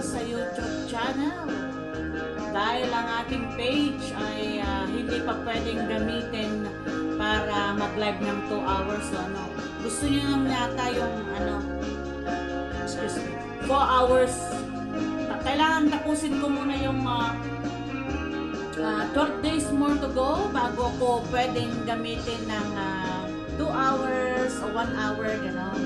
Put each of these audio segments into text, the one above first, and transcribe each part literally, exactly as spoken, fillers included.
sa YouTube channel. Dahil ang ating page ay, ah, hindi pa pwedeng gamitin para mag-live ng two hours o ano. Gusto niya lang yata yung ano, excuse me, four hours. Ta-, kailangan tapusin ko muna yung, ah, ah, twelve days more to go bago ko pwedeng gamitin ng, ah, two hours o one hour, gano'n.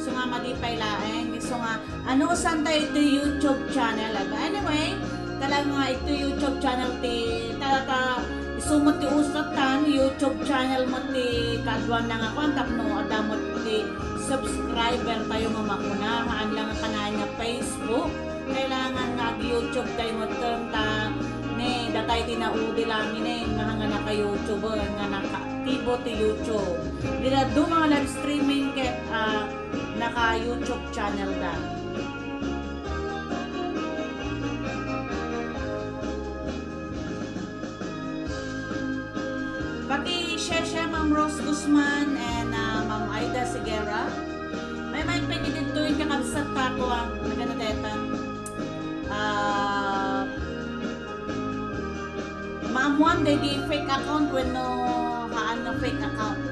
So nga, madi pay laeng. So nga, ano, saan tayo iti YouTube channel? But anyway, talaga nga iti YouTube channel ti, talaga, isu met ti usatan, YouTube channel met ti kaaduan na nga kuan, tapno adda met ti subscriber tayo nga makuna, haan lang nga kanayon nga Facebook. Kailangan nga ag-YouTube tayo met ta, ni, datay ti naudi lamin, eh, nga, nga naka-YouTube, nga naka-activo ti YouTube. Dida duma nga live streaming ket, ah, naka-YouTube channel da. Paki-share, share, Ma'am Rose Guzman and, ah, Ma'am Aida Segura. May, may pwede din tuwing kakabsat ta ako, ah, nagana deta. Ah, maammoan dagiti fake account wenno haan nga fake account.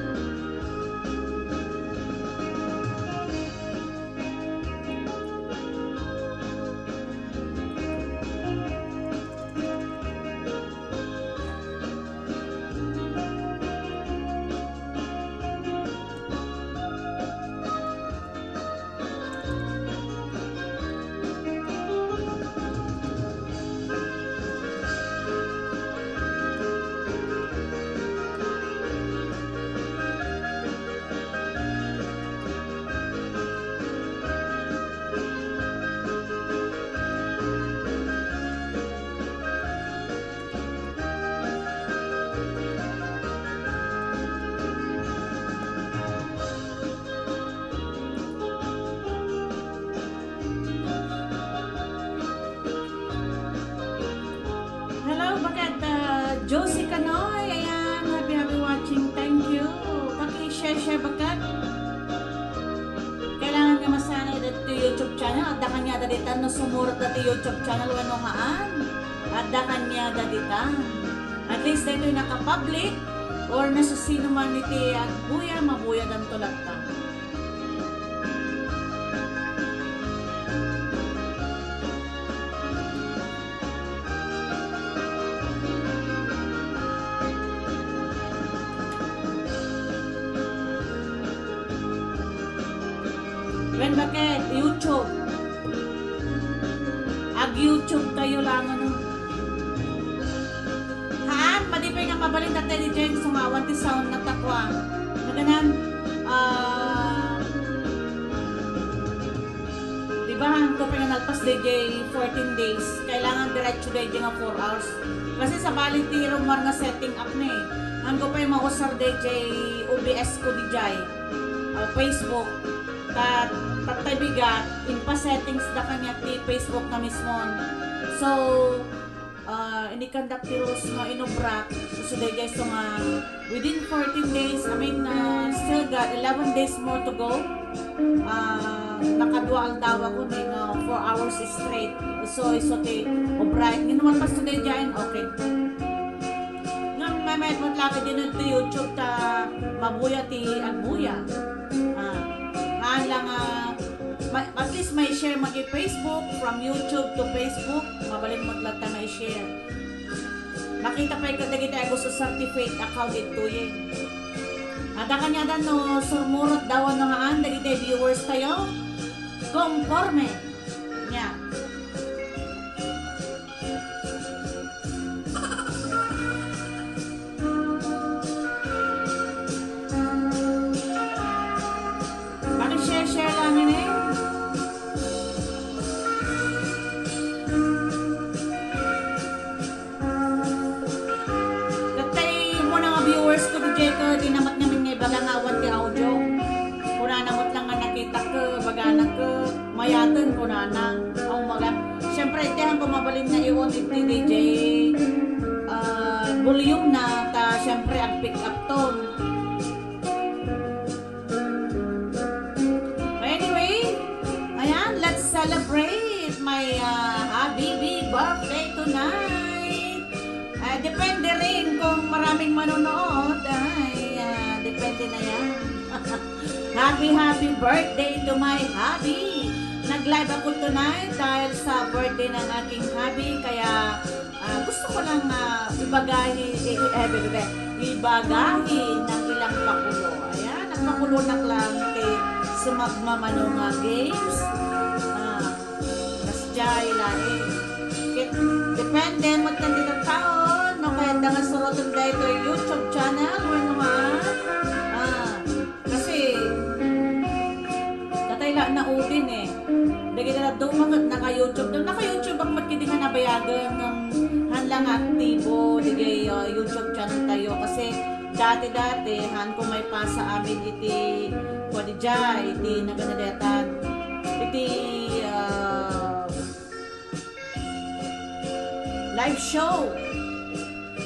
Hello, baket, ah, Josie Canoy. Ayan, happy, happy watching. Thank you. Paki-share, share, baket. Kailangan nga masanay dito YouTube channel. Adda kaniada ditan no sumurat dati YouTube channel wenno haan. Adda kaniada ditan. At least dito naka-public or nasasino man iti agbuya, mabuya danto latta. Wen baket, YouTube. Ag-YouTube tayo lang, ano. Haan, madi pay nga mabalin dati ni Jeng, so nga awan ti sound na takwa. Naganan, ah, di ba, haan ko pay nga nalpas dayjay fourteen days, kailangan diretso dayjay nga four hours. Kasi sabali ti rummuar nga setting up na eh. Haan ko pay mausar dayjay O B S ko dijay, ah, Facebook. Ta, tattay bigat, impa-settings da kaniak ti Facebook na mismon. So, ah, inikkandak ti rules nga inubrak. So, dayjay so nga, within fourteen days, I mean, ah, still got eleven days more to go. Ah, nakadua aldawak ni nga four hours straight. So, isu ti ubrak. Ngem no malpas to dayjay, okay. Ngem, may, may, met lang din ti YouTube ta mabuya ti agbuya. Ah, haan lang, ah, ma-, at least may share mo ti Facebook, from YouTube to Facebook, mabalin mo latta nga i-share. Makita pay kadagiti agusto certificate account ditoy. Adda kaniada no sumurat daw no haan dagiti viewers tayo. Konforme. Nia. Paki-share-share lang ini. Tattay mo na nga viewers ko, D J ko, di namat ngamin nga ibaga nga awan ti audio. Kunana met lang nga nakita ko, bagana ko. Mayaten kunana. Aw, maga-, siyempre, iti han ko mabalin nga i-on iti D J, ah, volume na, ta siyempre, ag-pick up tone. Anyway, ayan, let's celebrate. Depende rin kung maraming manonood. Ay, ah, depende na yan. Happy, happy birthday to my hubby! Nag-live ako tonight dahil sa birthday ng aking hubby. Kaya, ah, gusto ko lang, ah, ibagahi, i-, i-, eh, bebe, ibagahi ng ilang pakulo. Ayan, nagpakulonak lang kay sumagmamano nga games. Ah, Kasdiay laeng. Ket depende met ken ti tattaon, no kayatda nga suroten daytoy YouTube channel wenno nga, ah, kasi, datay la naudin eh. Dagiti dadduma ket naka-YouTube. Naka-YouTube ak met kidi nga nabayagen, ngem haan la nga aktibo, dagiti, ah, YouTube channel tayo. Kasi dati-dati, haan ko maipasa amin iti, kuan, iti naganadatan. Iti, ah, live show.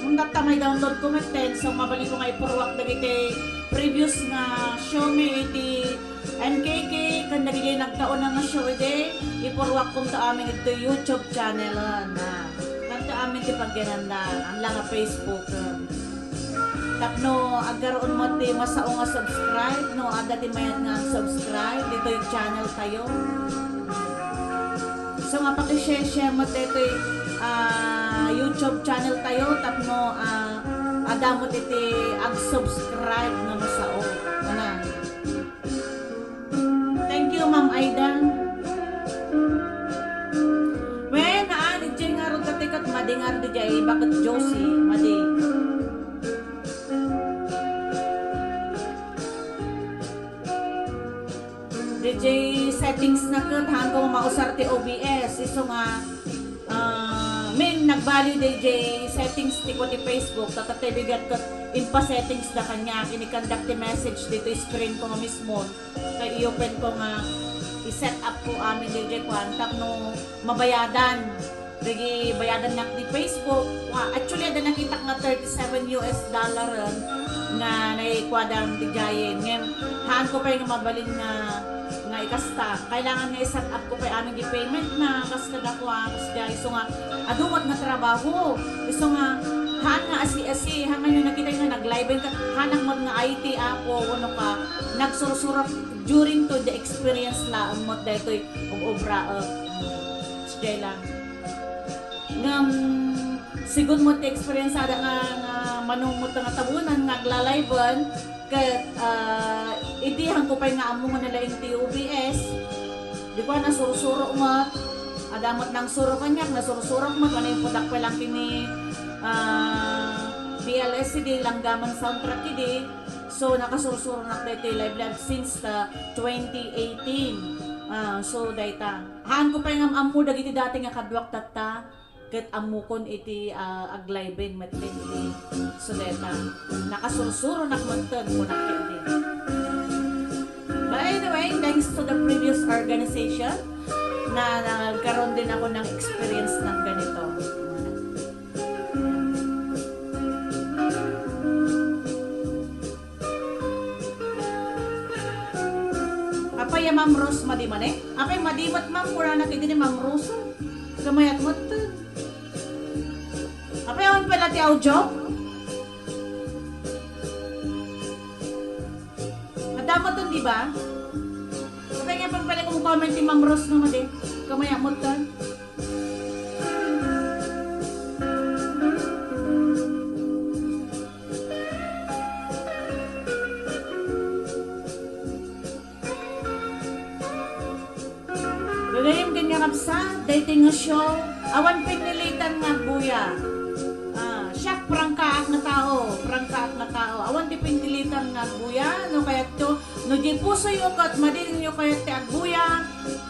Ngem tatta, mai-download ko metten, so mabalin ko nga ipurruak dagiti previous nga show mi iti M K K, ken dagiti nagtaona nga show idi, ipurruak kunto amin iti YouTube channel, na. Kanto amin ti pagyanandan, haan la nga Facebook. Tapno agkaroon met ti masao nga subscribe, no, adda ti mayat nga subscribe ditoy channel tayo. So nga, paki-share-share met daytoy, ah, YouTube channel tayo tapno, ah, adda met iti ag-subscribe nga masao. Ana. Thank you, Ma'am Aidan. Wen, haan, idiay ngarud, dati ket madi ngarud idiay, baket Josie, madi. Diay settings na ket, haan ko mausar ti O B S, isu nga, ah, min, nagbali diay settings ti ko ti Facebook, tatta ti bigat ket impa-settings da kaniak, inikandak ti message ditoy screen ko nga mismo, kay i-open ko nga i-set up ko amin diay kuan, tapno mabayadan. Dagiti bayadannak ti Facebook, wa, actually, adda nakitak nga thirty-seven U S dollar nga naikuadan ti diayen. Ngem, haan ko pay nga mabalin nga, nga ikasta. Kailangan nga i-set up ko pay amin ti payment na, kas kadakua, kas diay. Isu nga, adu met nga trabaho. Isu nga, haan nga asi-asi, haan nga nakita nga nag-live ka, haanak met nga I T, apo, wenno ka, nagsursurok during to the experience laeng met daytoy ug-obraek. Kas diay lang. Ngem, sigun met ti experience ada nga, nga manungot nga tabunan nga agla-live-en, ket, ah, idi haan ko pay nga ammo nga nalaing ti O B S, di ko nasursuro met, ada met nangsuro kaniak, nasursuro met, wen, impudak pay lang ken ni, ah, B L S C D, langgaman soundtrack idi. So, nakasursuronak daytoy live-live since the twenty eighteen. Ah, so, dayta. Haan ko pay nga am-ammo dagiti dati nga kaduak tatta, ket ammokon iti, ah, agliven metten idi. So, dayta, nakasursuronak metten, kunak ket idi. But anyway, thanks to the previous organization, na, nagkaroon din ako ng experience ng ganito. Apay ya Ma'am Rose, madi man eh? Apay, madi met, ma'am, kunana ket ni Ma'am Rose. Kamayat met. Apay, awan pala ti audio? Madama ton, di ba? Apay nga pagpala kong comment ni Ma'am Rose nga madi. Kamayat met. Gagayyem ken nga kabsat, daytoy nga show, awan pinnilitan nga agbuya. Ah, siak, prangkaak nga tao, prangkaak nga tao. Awan ti pinnilitan nga agbuya, no kayatto, no di pusoyo ket madinyo kayat ti agbuya,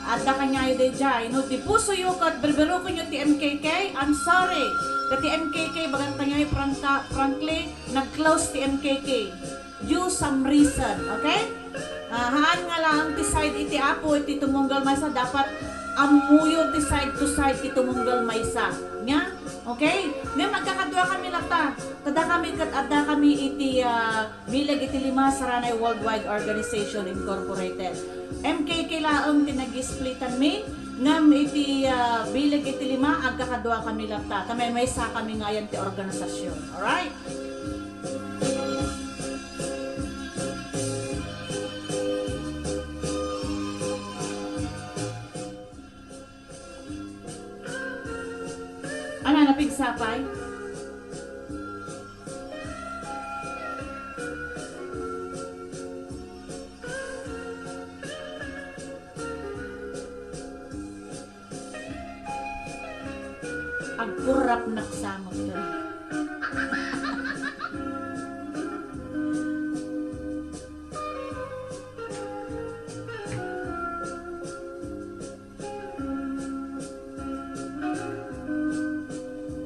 adda kaniayo daydiay. No di pusoyo ket berberokenyo ti M K K, I'm sorry. Ket ti M K K, bagat kaniayo, prangka-, frankly, nag-close ti M K K. Due some reason, okay? Ah, haan nga laeng ti side iti Apo iti tumunggal maysa, dapat ammoyo ti side to side ti tumunggal maysa. Nya? Okay? Ngem agkakadua kami latta. Kada kami ket adda kami iti, ah, bileg iti lima, Saranay Worldwide Organization Incorporated. M K K laeng ti nag-splitan mi. Ngem iti, ah, bileg iti lima, agkakaduakami latta. Ta maymaysa kami nga ayan ti organisasyon. Alright? Ana, napigsapay? Agkurrapnak samot.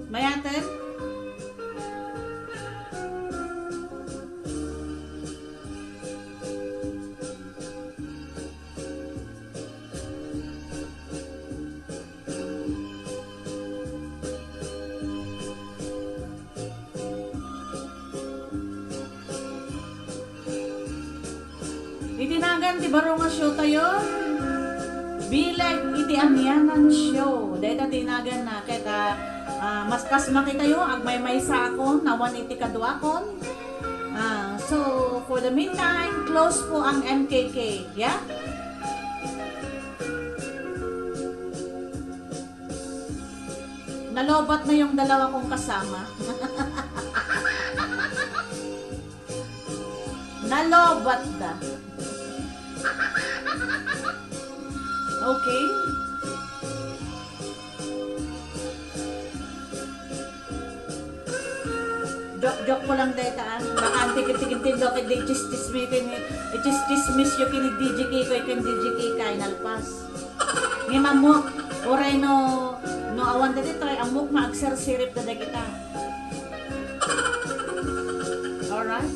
Mayaten? Iti nagan ti baro nga show tayo, bileg iti anianan show. Dayta ti naganna, ket, ah, ah, mas kas makitayo, agmaymaysa akon, awan iti kaduakon. Ah, so, for the meantime, close po ang M K K. Yeah? Nalobat na yung dalawa kong kasama. Nalobat da. Okay? Joke-joke ko lang dayta, ah. Baka antikintikintin do ket di chismis mi ken, chismis yo ken D J Kikoy ken D J Kikay, nalpas. Ngem ammok, uray no, no awan dagitoy, ammok nga agsirsirip da dagita. Alright?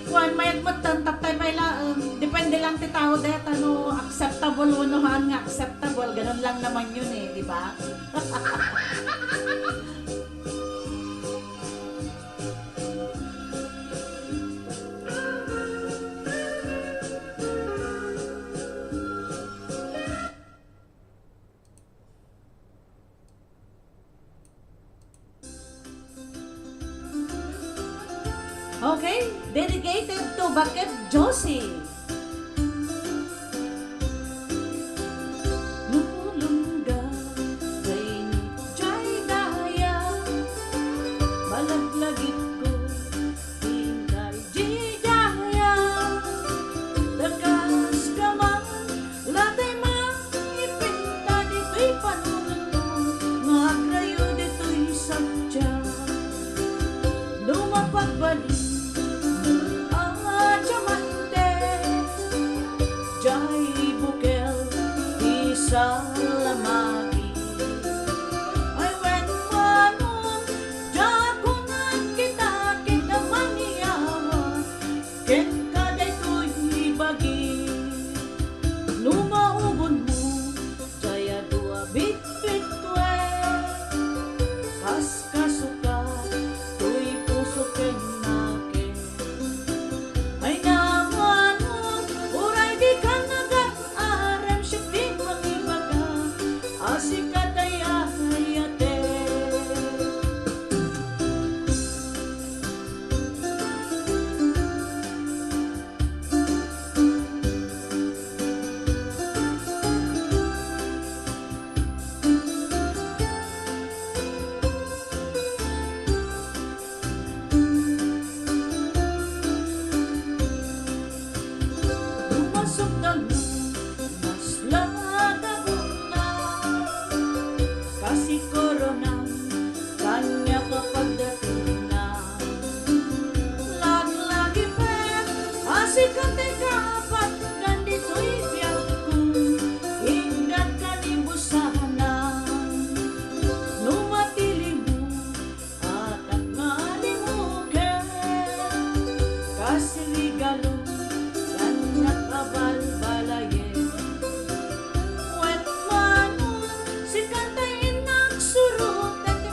Kuan, mayat met tan, tattay pay laeng. Depende lang ti tao deta no acceptable wenno haan nga acceptable. Ganun lang naman yun eh, di ba? Okay, dedicated to Bakit Josie. Nulungga kay ni Jai Daya, malaglagipko, tingkay Jai Daya, dakas ka man, latay mangipinta ditoy panunoto, nga agrayo ditoy sadja. No mapagbali, a diamante, jay bukel, ti salamagi. Ay wen manon, diak uneg kita, kita maniawa, kenka daytoy bagi. No maubonmo, jay adu a bitbituen, kas kasuka, toy puso ken nakem. Ay namanon, uray dika nagan-arem, siak ti mangibaga, a sika ti ay-ayatek. Lumasok na Masla ta bunga, kasi korona, kaniak a pagdatinna. Laglagi met, a sika ti kapatgan ditoy biagko, inggad ka ni busanan. No matilimo, Atak nga alimuken, kas regalo, kaniak a balbalayen. Wen manon, sika ti innak surot, ket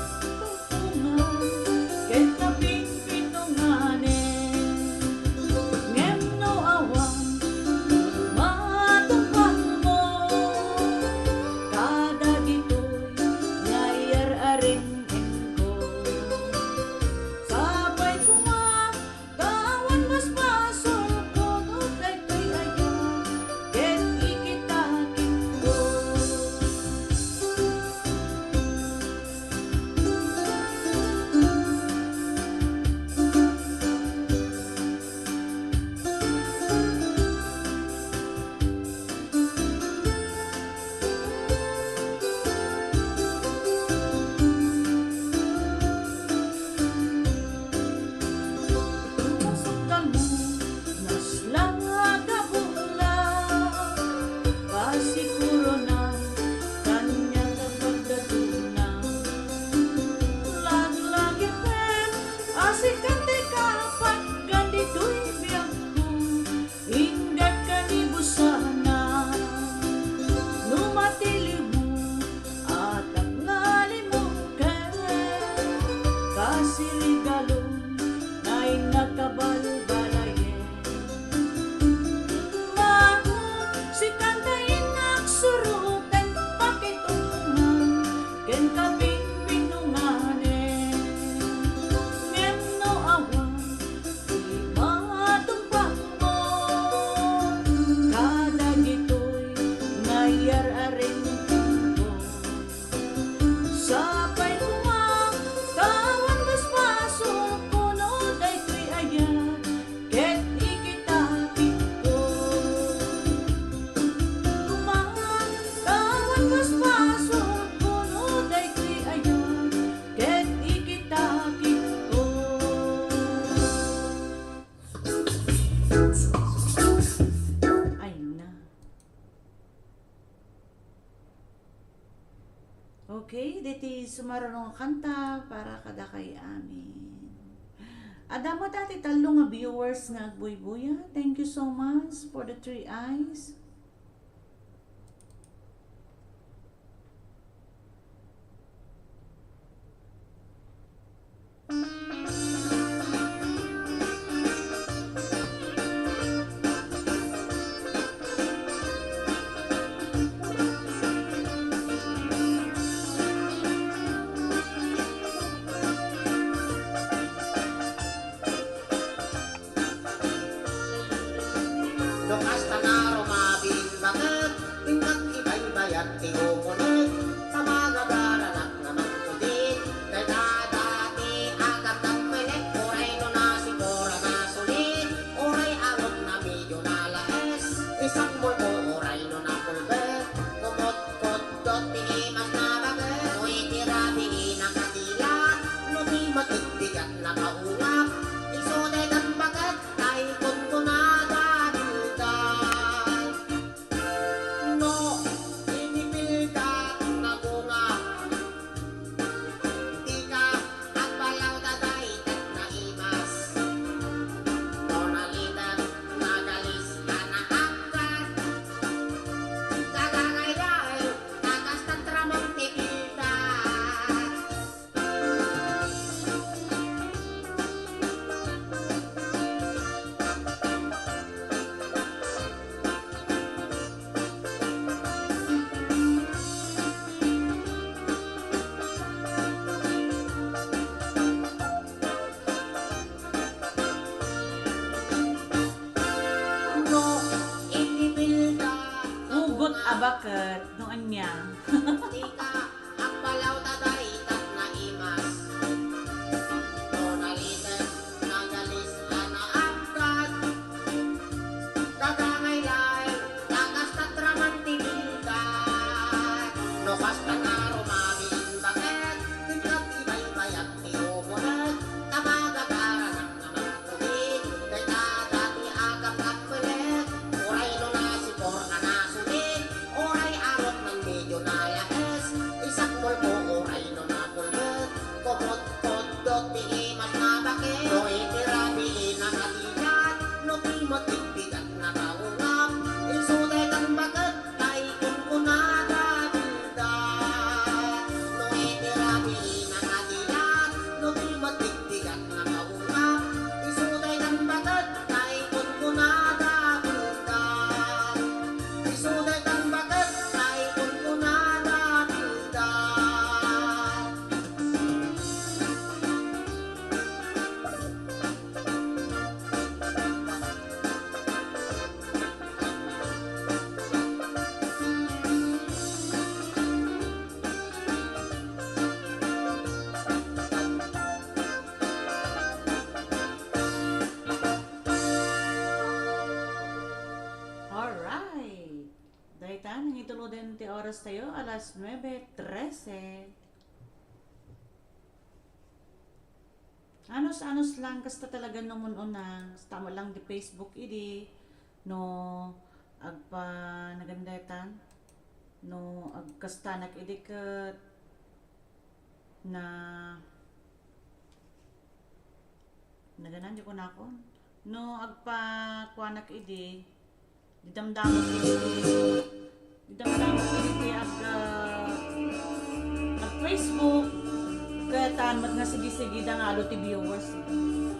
Okay, deti sumaruno nga kanta para kadakay amin. Adda met ti tallo nga viewers nga agbuybuya. Thank you so much for the three eyes. No kasta nga rumabiin baket, innak ibaybayat ti upunek, ta magagaranak nga mangkudik, dayta dati a gaggammelek, uray no nasipura nasulit, uray arut na medyo nalaes, isakmolko uray no napulbet, kumot Kutdot ti imas na baket, no iti rabii nakadilat, no ti matigbigat nakaungap, isu daytan baket, tay kunkunada bildak. No, iti bildak nagungap, dika agballaw ta daytan naimas. No nalitek, nagalis, a naagkat, kagangayday, Tagas tatraman ti bildak. No, iti bildak. Hugot a baket, no ania. Agpalaw ta daytan naimas. No nalitek, nagalis a naagkat. Kagangay laeng, ta kasta traman ti bildak. No kasta nga rumabiin baket, ket ibaybayat ti upunek, ta magagaranak nga mangkudik. Dayta dati a gapgapelek, uray no nasipor a nasulit, uray arut man medyo nalaes, isakmolko uray no napulbet, kumot Kutdot ti imas na baket, no iti rabii nakadilat, no ti matigbigat nakaungap, isu daytan baket, tay kunkunada bildak. No iti rabii nakadilat, no ti matigbigat nakaungap, isu daytan baket, tay kunkunada bildak. Isu daytan baket, tay kunkunada bildak. Alright. Dayta, nangituloden ti oras tayo, alas nuebe trese. Anus-anus lang, kasta talaga no mun-una, kasta mo lang di Facebook idi, no agpa-, nagandetan, no agkastanak idi ket na Naganan, di ko nakon. No agpakuanak idi, di damdamok idi, di damdamok idi ti ag-, ah, ag-Facebook, ket haan met nga sige-sige da nga adu ti viewers idi.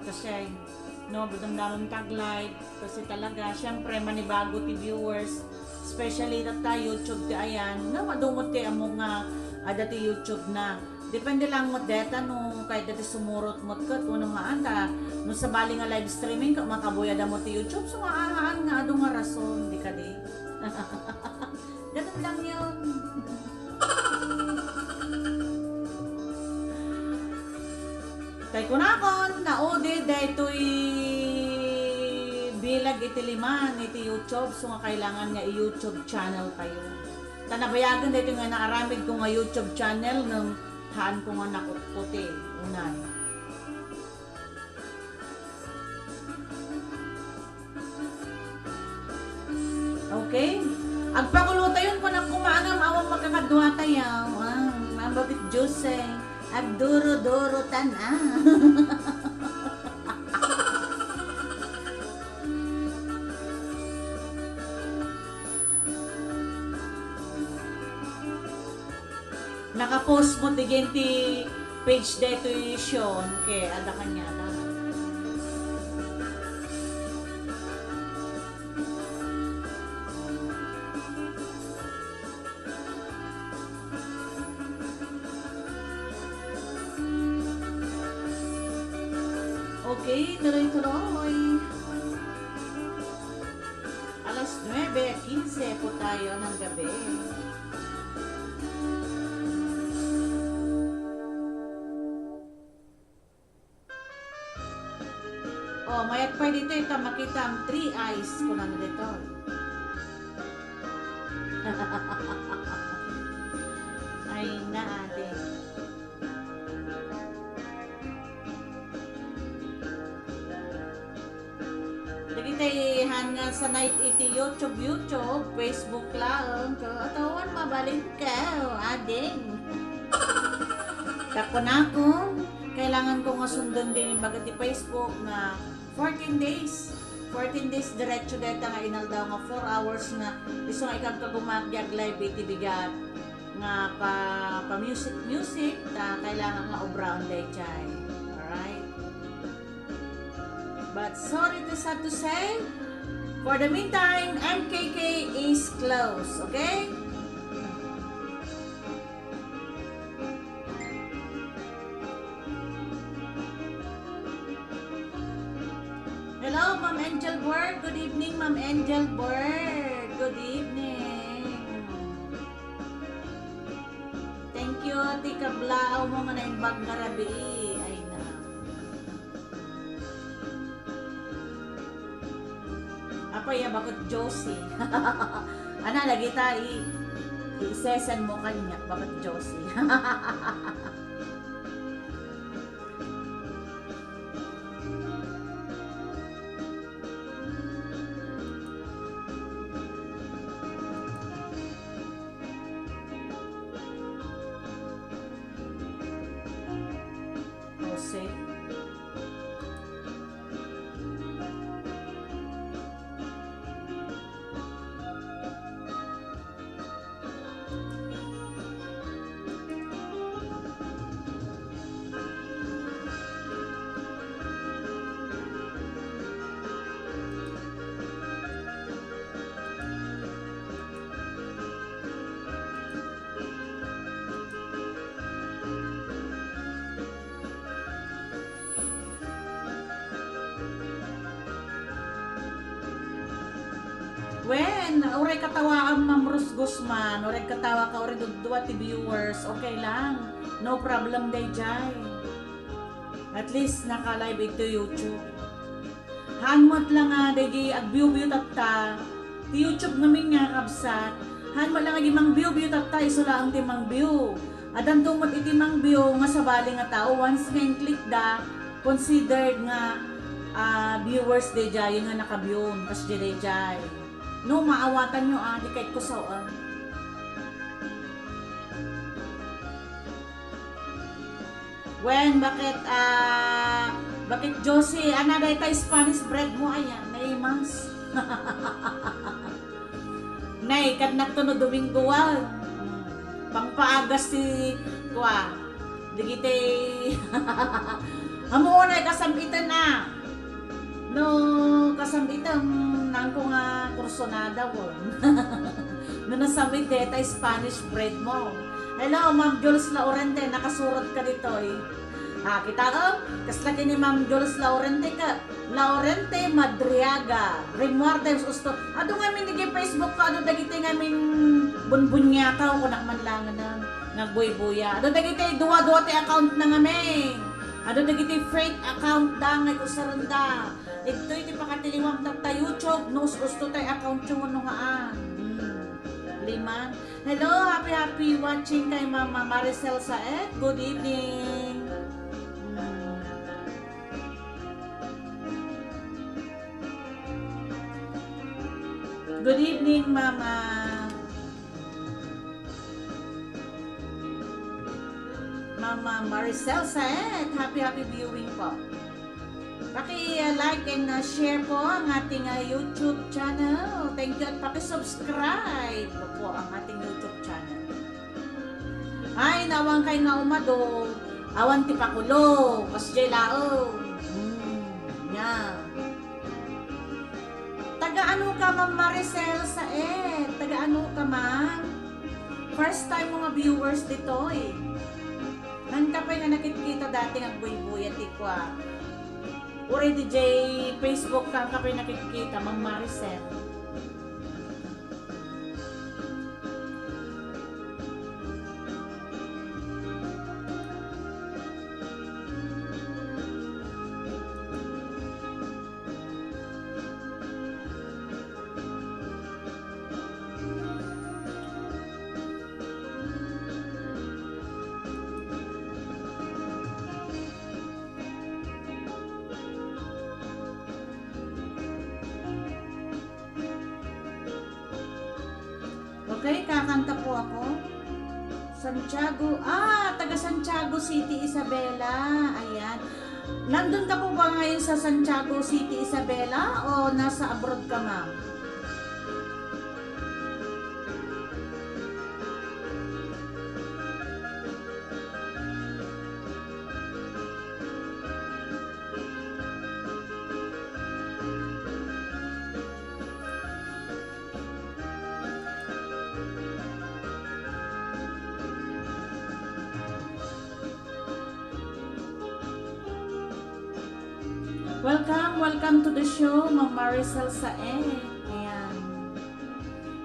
Kasi, no, damdamok ti ag-live, kasi talaga, syempre, manibago ti viewers, especially tatta YouTube ti ayan, nga madumot ti ammo nga adda ti YouTube na. Depende lang met deta no kayat dati sumurot met ket wenno haan ta no sabali nga live streaming ket makabuy da met ti YouTube, so nga haan nga adu nga rason, di kadi? Ganun lang yun. Tay kunakon, naudi daytoy bilag iti lima iti YouTube, so nga kailangan nga i-YouTube channel kayo. Ta nabayagen daytoy nga naaramid ko nga YouTube channel ngem haan ko nga nakutkuti unay. Okay? Agpakulotayon, kunak koma ngem awan Kadua tayo, ah, Ma'am Babit Jose, agduro-duro tan, ah. Naka-post mo ti genti page daytoy Sean, ke, adda kaniada. Okay, tuloy-tuloy. Alas nuebe quince po tayo ng gabi. Oh, mayat pay ditoy ta makita ang three eyes, kunana ditoy. Ay, na, ate. Dagiti han nga sanay iti YouTube, YouTube, Facebook laeng, ket atawan mabalin ka, ading. Ta kunakon, kailangan ko nga sundon din imbag ti Facebook nga fourteen days. Fourteen days diretso dayta nga inaldaw nga four hours nga isu nga ikagkagumak di ag-live iti bigat nga pa, pa music, music, ta kailangan nga obraon dayjay. Alright? But sorry to sad to say, for the meantime, M K K is closed, okay? Hello, Ma'am Angel Bird. Good evening, Ma'am Angel Bird. Good evening. Thank you, ti kablaaw mo nga naimbag nga rabii. Ay na. Apay a, bakit Josie? Ana, lagi ta i-, i-sesen mo kaniak, bakit Josie? Jose. Wen, uray katawaam, Ma'am Rose Guzman, uray katawa ka, uray dudua ti viewers, okay lang. No problem dayjay. At least, naka-live ito YouTube. Haan met la nga dagiti agbiubiu tatta, ti YouTube ngamin nga kabsat, haan met la nga di mangbiubiu tatta, isu laeng ti mangbiu. Addanto met iti mangbiu nga sabali nga tao, once nga in-click da, considered nga, ah, viewers daydiay nga nakabiun, kasdiay daydiay. No, maawatanyo, ah, di kayatko sawen. Wen, bakit, ah, bakit Josie? Ana, dayta Spanish bread mo, aya, naimas. Nay, kadnak to no Domingoan. Pangpaagas ti, kua, dagiti, ammom, nay, kasam-iten a. No kasam-item, naanko nga kursunada, wen. No nasam-it dayta Spanish bread mo. Hello, Ma'am Jules Laurente, nakasurat ka ditoy. Ah, kitaem, kasla ken ni Ma'am Jules Laurente ka, Laurente Madriaga, Rimuarte, usto. Adu ngamin iti Facebook ko, adu dagiti ngamin bunbuniataw, kunak man laengen, nga agbuybuya. Adu dagiti dua-dua ti account na ngamin. Adu dagiti fake account da nga ikusarenda. Dagitoy ti pakatiliwam tatta YouTube, no us-usto tay account yo wenno haan. Hmm. Liman. Hello, happy, happy watching kay Mama Maricel Saet. Good evening. Hmm. Good evening, Mama. Mama Maricel Saet, happy, happy viewing po. Paki-like and, uh, share po ang ating, uh, YouTube channel. Thank you at paki-subscribe po ang ating YouTube channel. Ay, nawang kay nga umado. Awan ti pakulo. Kasdiay laeng. Hmm, nya. Taga ano ka, Ma'am Maricel Saet? Taga ano ka, ma'am? First time mo nga viewers ditoy. Ngan ka pay nga nakitkita dati nga agbuybuya ti kua. Uray D J Facebook ka, ka pay nakitkita, Ma'am Maricel. Okay, kakanta po ako. Santiago, ah, taga Santiago City, Isabela. Ayan. Nandun ka po ba ngayon sa Santiago City, Isabela, o nasa abroad ka, ma'am? Welcome, welcome to the show, Ma'am Maricel Saeng. Ayan.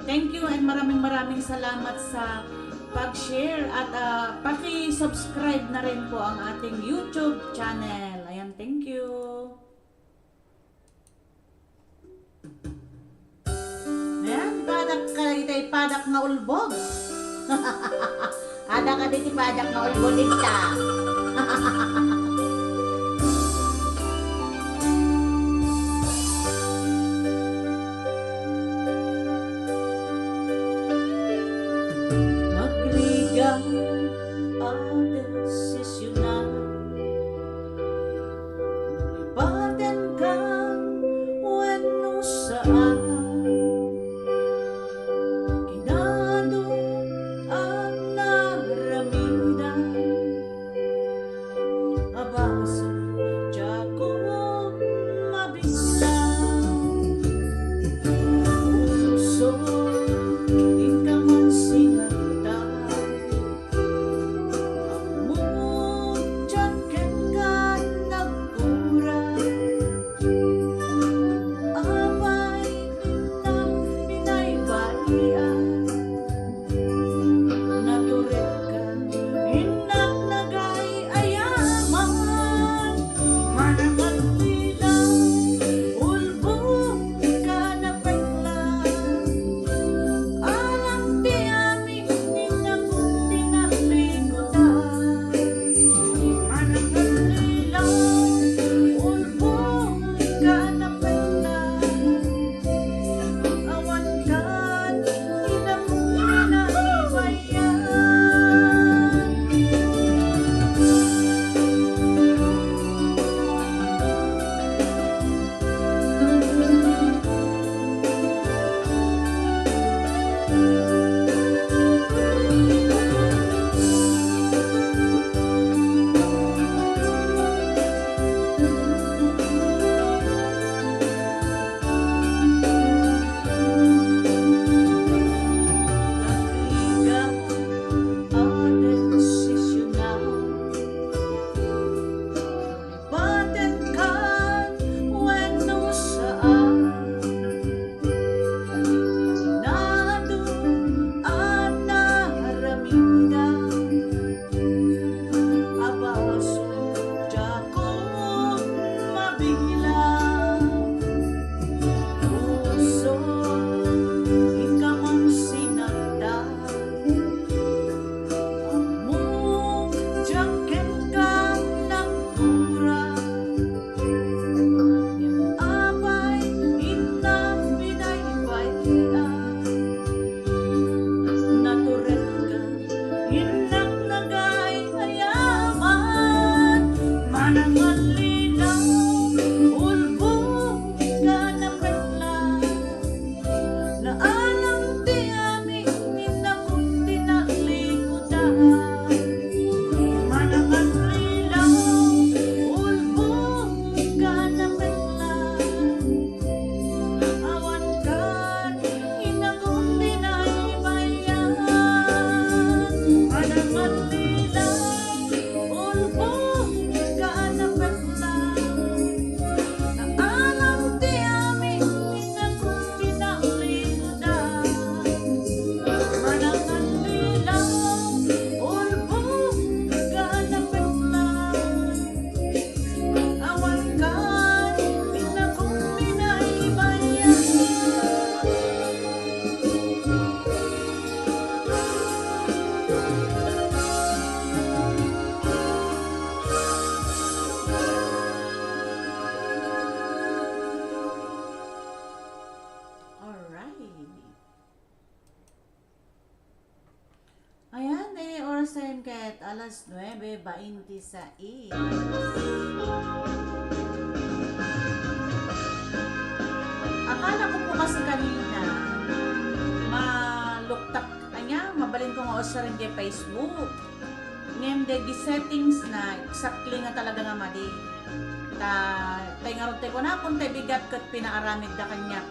Thank you and maraming maraming salamat sa pag-share at, ah, paki-subscribe na rin po ang ating YouTube channel. Ayan, thank you. Ayan, padak ka, itay padak nga ulbod. Ada ka di ti padak nga ulbod, ita. Magrigat a desisionan, lipatenka wenno saan. Kinadot a naramidan, a basol diakon mabilang. Puso, inka man sinaktan, ammok diak kenka nagkurak. Apay, innak binaybay-an, naturedka, innak nagay-ayaman. Manangallilaw, ulbod ka napekla. Alam ti amin, innak ti nalikutan. Manangallilaw, ulbod ka napekla. Awan kan inamok ti naibayan. Alas nuebe bainti sais. Akala ko po kasi kanina, maluktak, anya, mabalin ko nga usaren diay Facebook. Ngem dagiti settings na, exactly nga talaga nga madi. Ta, tay ngarud tay kunakon, tay bigat ket pinaaramidda kaniak.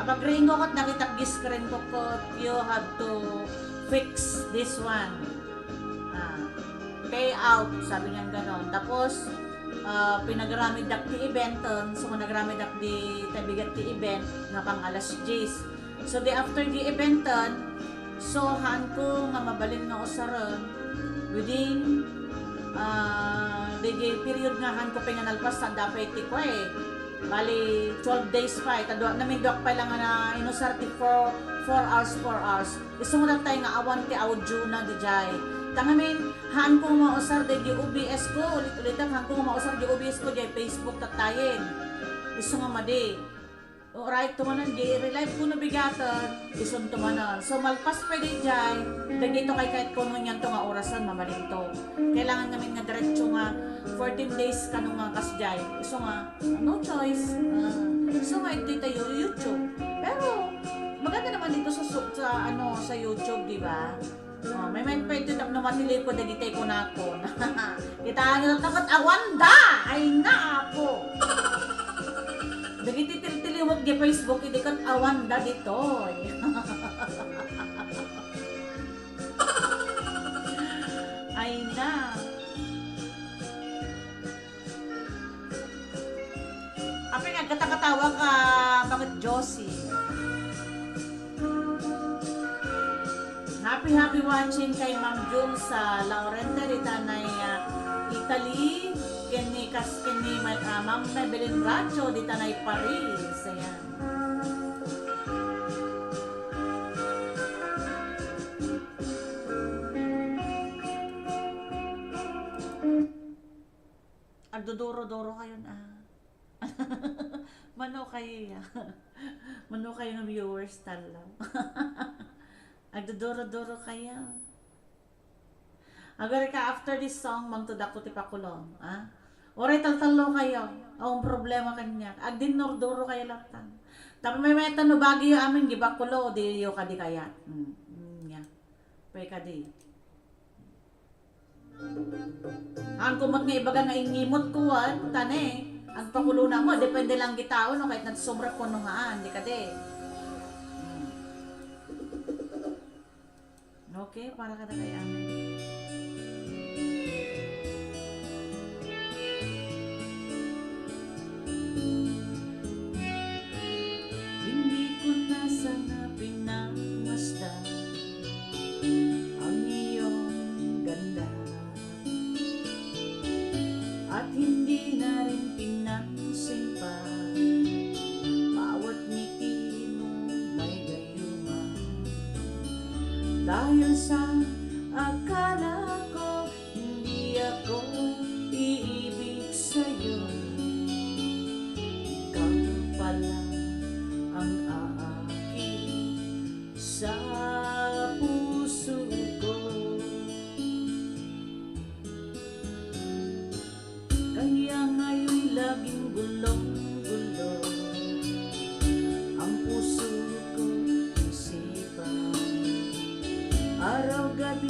Apagriingko ket nakitak di screen ko ket, "You have to fix this one. Ah, pay out," sabi niyan ganon. Tapos, ah, pinagaramiddak ti event, um, so, nagaramiddak di tay bigat ti event nga pang alas diyes. So, di after di event, um, so, haan ko nga mabalin nga usaren within, ah, di, di period nga haan ko pay nga nalpas, ta adda pay ti kua, eh. Bali, twelve days pay, ta dua, naminduak pay lang nga na inusar ti four, four hours, four hours. Isu nga datay nga awan ti audio na dijay. Ta ngamin, haan ko nga mausar daydi O B S ko, ulit-ulitek, haan ko nga mausar di O B S ko, jay Facebook tattayen. Isu nga madi. Alright, tumanan, di relive ko no bigaten, isun tumanan. So, malpas pay dijay, dagito kay kahit kuno niyan to nga orasan, mabalin to. Kailangan ngamin nga diretso nga fourteen days kano nga kasjay. Isu nga, no choice. Ah, so, nga, iti tayo YouTube. Pero, maganda naman dito sa, su-, sa, ano, sa YouTube, di ba? Oh, may, may pwede tapno matiliko dagiti kunakon. Kita nyo tapos awanda! Ay na, apo! Dagiti tiltiliwag di Facebook, idi kat awanda ditoy. Ay na. Apay nga agkatakatawa ka, bakit Josie? Happy, happy watching kay Ma'am Jun sa Laurente, ditanay, ah, Italy, ken ni Kas-, ken ni Ma-, ah, Ma'am Maybelline Bracho, ditanay Paris. Ayan. Agduduro-duro kayon, ah. Mano kayo, ya? Mano kayo nga viewers, talaw? Agduduro-duro kayo. Agari ka, after this song, mangtudakko ti pakulong, ah? Oray taltallo kayo. Awan problema kaniak. Agdinnurduro kayo latta. Tapno maymayat no Baguio amin, di bakulo, diyo kadi kayat. Mm, mm, ya. Pwede kadi. Haanko met nga ibaga nga ingimot ko, wen, ta ne, agpakulona mo, depende lang ti tao, no, kahit nagsobra ko, no, haan, di kadi. Hmm. Okay, para kadakayo amin. Hindi ko na sana pinagmasdan ang iyong ganda. At hindi na rin pinansin pa bawat ngiti mo may gayuma. Dahil sa akala ko hindi ako iibig sa'yo, ikaw pala ang aakit sa puso ko. Kaya ngayon'y laging gulong-gulo ang puso ko, isipan. Araw ga't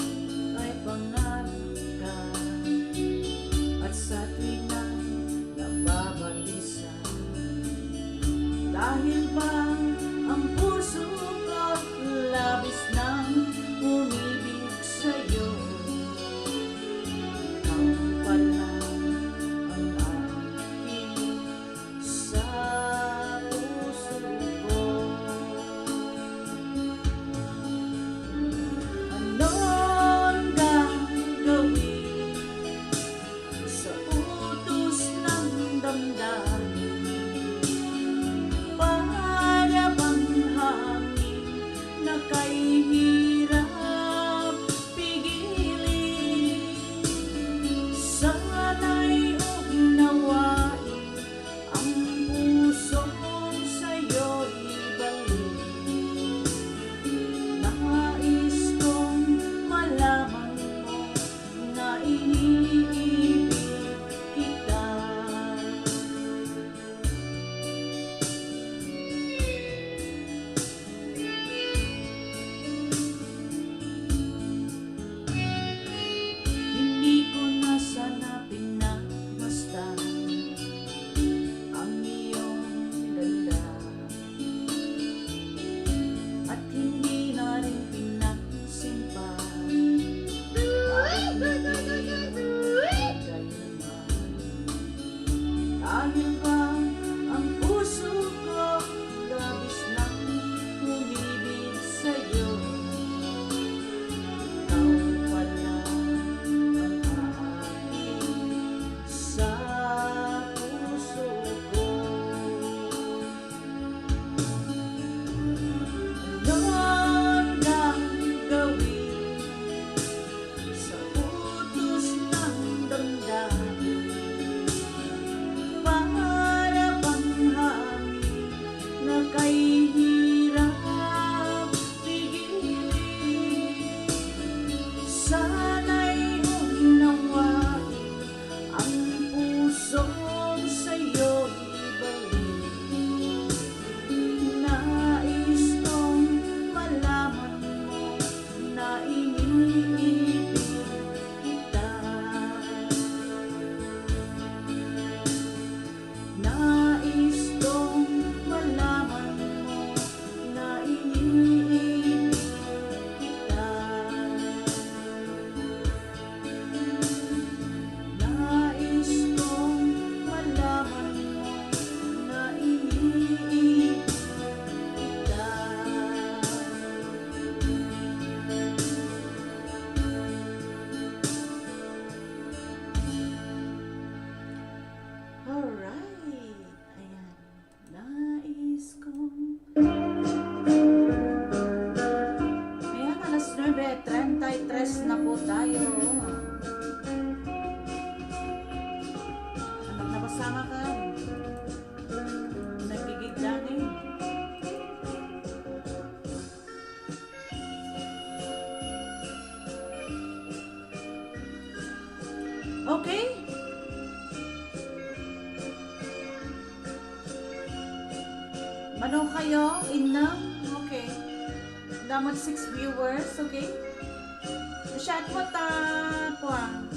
Tama ka. Nagigidda na eh. Okay? Mano kayo? Innem? Okay. Damot six viewers, okay? Shout out ta, kuwan.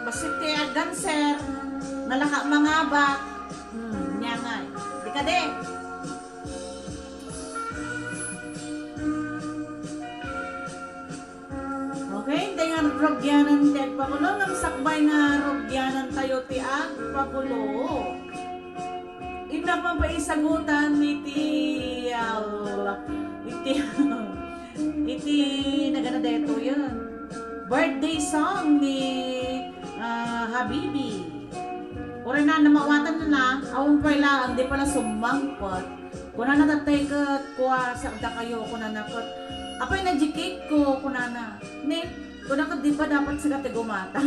Basit ti agganser, nalaka mangabak. Hmm, nya nga. Di ka di. Okay, intay nga rugyanan ti agpakulo, ngem sakbay nga rugyanan tayo ti agpakulo. Innak man pay isagutan iti, ah, iti, iti nagana daytoyen. Birthday song ni, ah, Habibi. Uray na, namawatan na, awan pay laeng, di pala sumangpet. Kunana tattay ket, kua, sakdakayo, kunana ket, "Apay na di cake ko?" kunana. Ne, kuna ket, "Di ba dapat sika ti gumata?"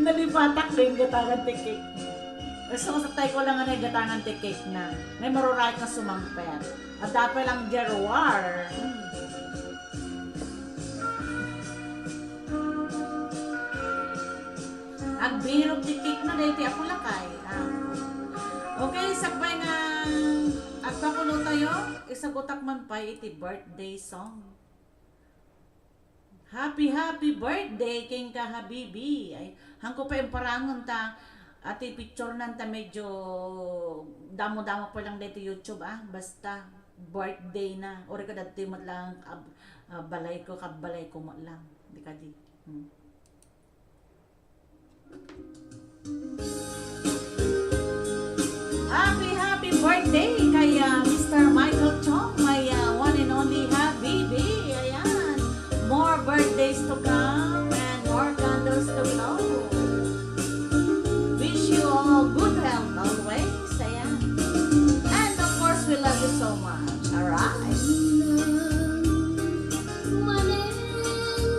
Nalipatak din gatangan ti cake. Gusto ko sa tayo ko lang nga gatangan ti cake na. May marurayat na sumangpet. At dapat lang Gerwar. Hmm. Agbirog ti cake na, dahil ti apo lakay. Ah. Okay, sakbay nga agpakulo tayo, isagutak man pay iti birthday song. Happy, happy birthday, kenka, Habibi. Ay, hangko pa yung parangon ta, ati picture nan ta medyo damo-damo pa lang dito YouTube, ah. Basta, birthday na. Ori ka dati mo lang, ab-, ah, balay ko, kabalay ko mo lang. Di ka di. Hmm. Happy, happy birthday kay, ah, Mister Michael Chong, my, ah, one and only Habibi. Ayan. More birthdays to come and more candles to blow. Wish you all good health always. Ayan. And of course, we love you so much. Alright. Manen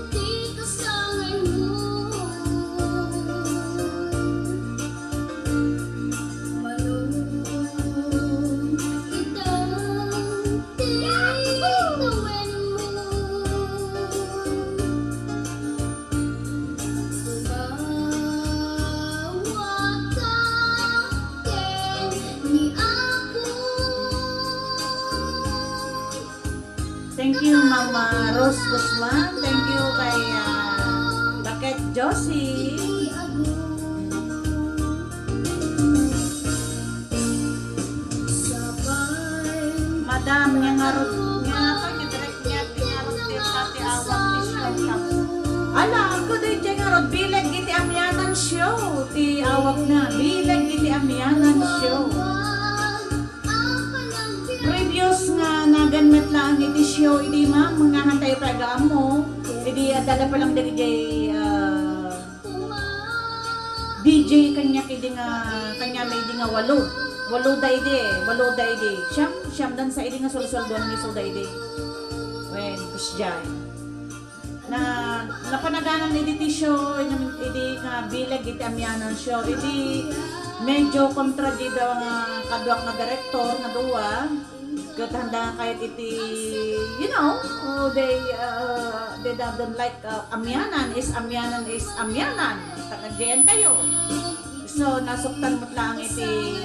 ti kasangaymo. Malulong ita ti tawenmo. Tumawag ka ken ni Apo. Thank you, Mama Rose Guzman. Thank you kay, ah, Baket Josie. Madam, nya nga rod, nya nga to, nya direct niya, nya rod, ti, ti awag ti show ka. Ala, ako din, nya nga rod, bileg iti amianan show. Ti awag na, bileg iti amianan show. Previous nga nagan met laeng iti show idi, ma'am, nga hantay pay agaammo, idi adda da pa lang dagiti, ah, D J kaniak idi nga, kaniak idi nga walo. Walo da idi, walo da idi. Siam, siam dan sa idi nga solsolduan nga isu da idi. Wen, kusdiay. Na, napanaganan idi ti show, idi, idi nga bileg iti amianan show. Idi medyo kontra di daw nga kaduak nga direktor nga dua, ket handa nga kayat iti, you know, oh, they, uh, they don't, don't like, uh, amianan is amianan is amianan. Taga-J N tayo. So, nasuktan met laeng iti,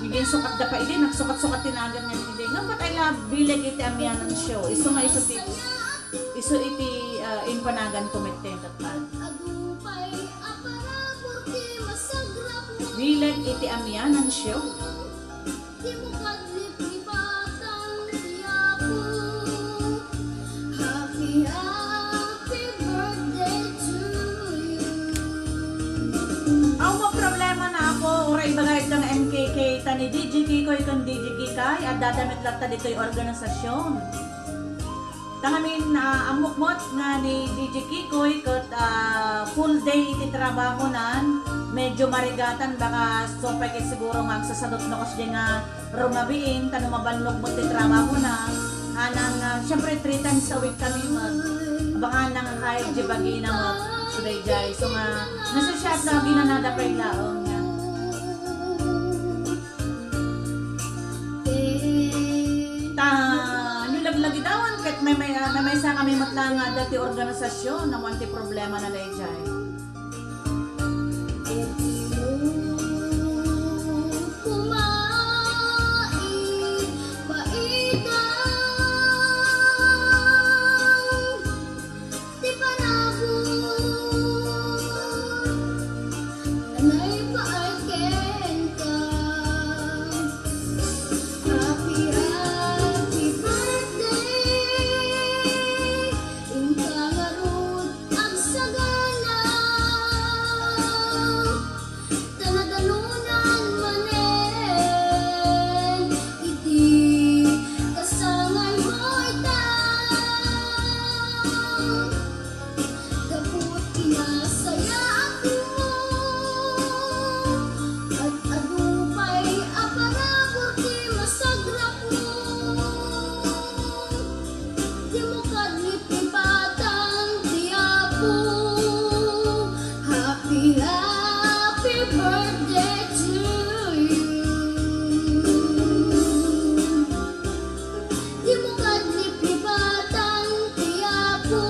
iginsukat da pa idi, nagsukat-sukat ti nagan nga idi. Nga, but I love bileg iti amianan show. Isu nga isu ti, isu iti, ah, impanagan ko met ti tattan. Bileg iti amianan show. Happy, happy birthday to you. Aw, mo problema na ako. Uray ibaga iti nga M K K ta ni D J Kikoy ken D J Kikay, adda da met latta ditoy organisasyon. Ta ngamin, ah, ammok met nga ni D J Kikoy ket, ah, full day iti trabahonan, medyo marigatan, baka supay ket siguro nga agsasadot no kasdi nga rumabiin, ta no mabannog met ti trabahona, anang, ah, siyempre, three times a week kami met. Baka nang kahit di bagina met. Dayjay. So nga, nasa shop na ginanada pa yung laong niya. Ta, nilaglagidawan, ket may, may, ah, may, maysa kami met la nga adda ti organisasyon, awan ti problema na dayjay. Ti parabur, anay pa ay kenka. Happy, happy birthday. Inka ngarud agsagana. Ta nadalunan manen iti kasangaymo ita. Gapu ti nasayaatmo, ad-adu pay a parabur ti masagrapmo. Dimo kadliplipatan ti Apo. Happy, happy birthday to you. Dimo kadliplipatan ti Apo.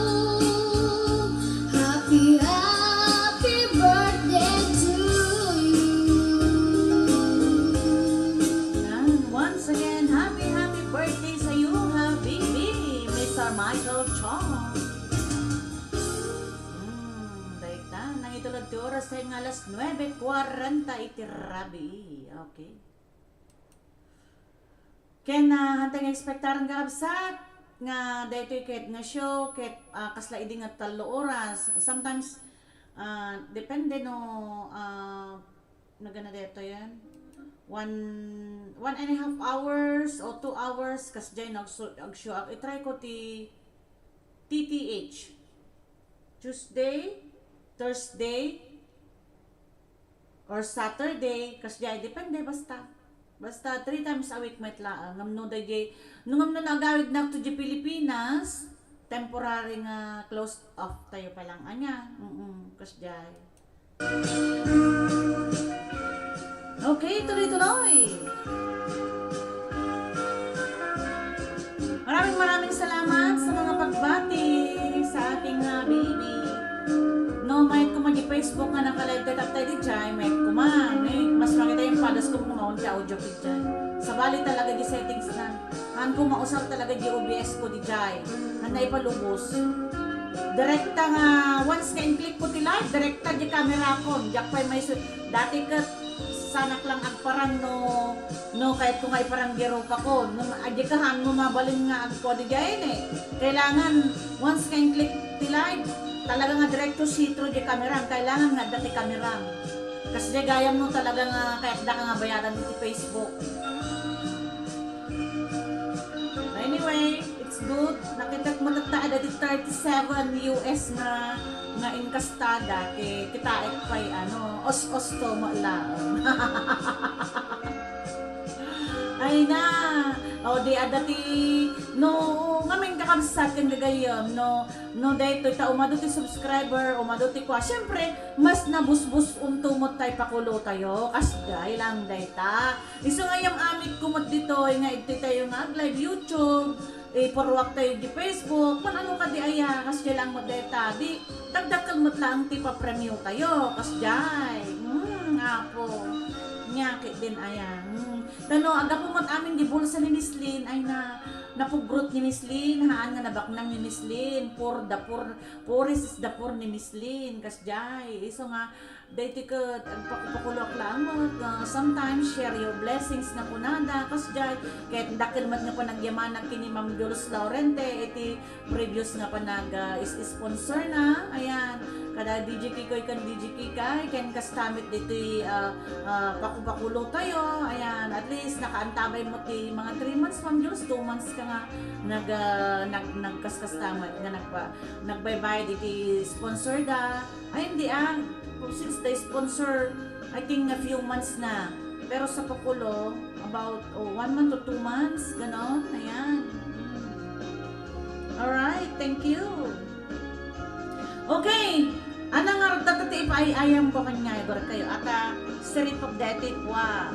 Happy, happy birthday to you. And once again, happy, happy birthday sa iyo, Habibi, Mister Michael Chong. Hmm, dayta, nangitulod ti oras tayo nga alas nuebe kuarenta iti rabii. Okay. Ken, ah, hantay nga expectaren nga kabsat nga daytoy ket nga show ket, ah, kasla idi nga tallo oras. Sometimes, ah, depende no, ah, nagana daytoy yan. One, one and a half hours o two hours, kasjay no agsu-, agsuak. I-try ko ti T T H. Tuesday, Thursday, or Saturday, kasjay, depende, basta. Basta three times a week met laeng. Ngem no dayjay, no ngem no agawidnak to di Pilipinas, temporary nga closed off tayo pa lang ania. Mm, kasjay. Okay, tuloy-tuloy. Maraming, maraming salamat sa mga pagbati sa ating, ah, baby. No, mayat koma di Facebook nga naka-live tayo, taptay di jay, mayat koma. Eh, mas makita yung padas ko kung maunti audio feed dyan. Sabali talaga di settings na. Han ko mausar talaga di O B S ko di jay. Han na ipalubos. Direkta nga, once nga in-click ko ti live, direkta di camera ko. Diak pay may su-, dati ket sanak lang agparang no, no, kayat ko nga iparang di rupa ko. No, adi ka han mo mabalin nga agkuha di jay ne. Kailangan, once nga in-click ti live, talaga nga direkto sitro di camera. Kailangan nga adda ti camera. Kasjay gayam no talaga nga kayat da ka nga bayadan iti Facebook. Anyway, it's good. Nakitak mo tatta adda ti thirty-seven U S nga, nga inkastada. Ki-, kitaek pay, ano, os-os to mo laeng. Ay na. O, di adda ti, no, ngamin kakabsat ken gagayyem, no, no, daytoy ta umadu ti subscriber, umadu ti kua. Siyempre, mas nabusbus unto mo tay pakulo tayo. Kasjay lang dayta. Isu nga yam-amit ko met ditoy nga idtoy tayo nga ag-live YouTube, ipurruak tayo di Facebook, man-ano kadi aya, kasjay lang met dayta. Di, dagdakkel met laeng ti papremio tayo, kasjay. Hmm, Apo. Nia ketdin aya. Hmm. Ta no, aggapu met amin di bulsa ni Miss Lynn, ay na, napugrot ni Miss Lynn, haan nga nabaknang ni Miss Lynn, poor the poor, poorest is the poor ni Miss Lynn, kasjay. Isu nga, daytoy ket agpakupakuloak laeng met, ah, sometimes share your blessings nga kunada, kasjay. Ket dakkel met nga panagyamanak ken ni Ma'am Jules Laurente iti previous nga panag, ah, is-, sponsor na. Ayan, kada D J Kikoy ken D J Kikay, ken kasta met ditoy, ah, ah, pakupakulo tayo. Ayan, at least nakaantabay mo ti mga three months, Ma'am Jules, two months ka nga nag, ah, nag-, nagkaskasta met nga nagpa-, nagbaybayad iti sponsor da. Ay, hindi ah. Since the sponsor, I think a few months na. Pero sa pakulo, about, oh, one month to two months, ganon. Ayan. Mm. Alright, thank you. Okay. Ana nga ragdata ti ipaay-ayam ko kaniayo, garkayo. Ata, siripag deti, wa.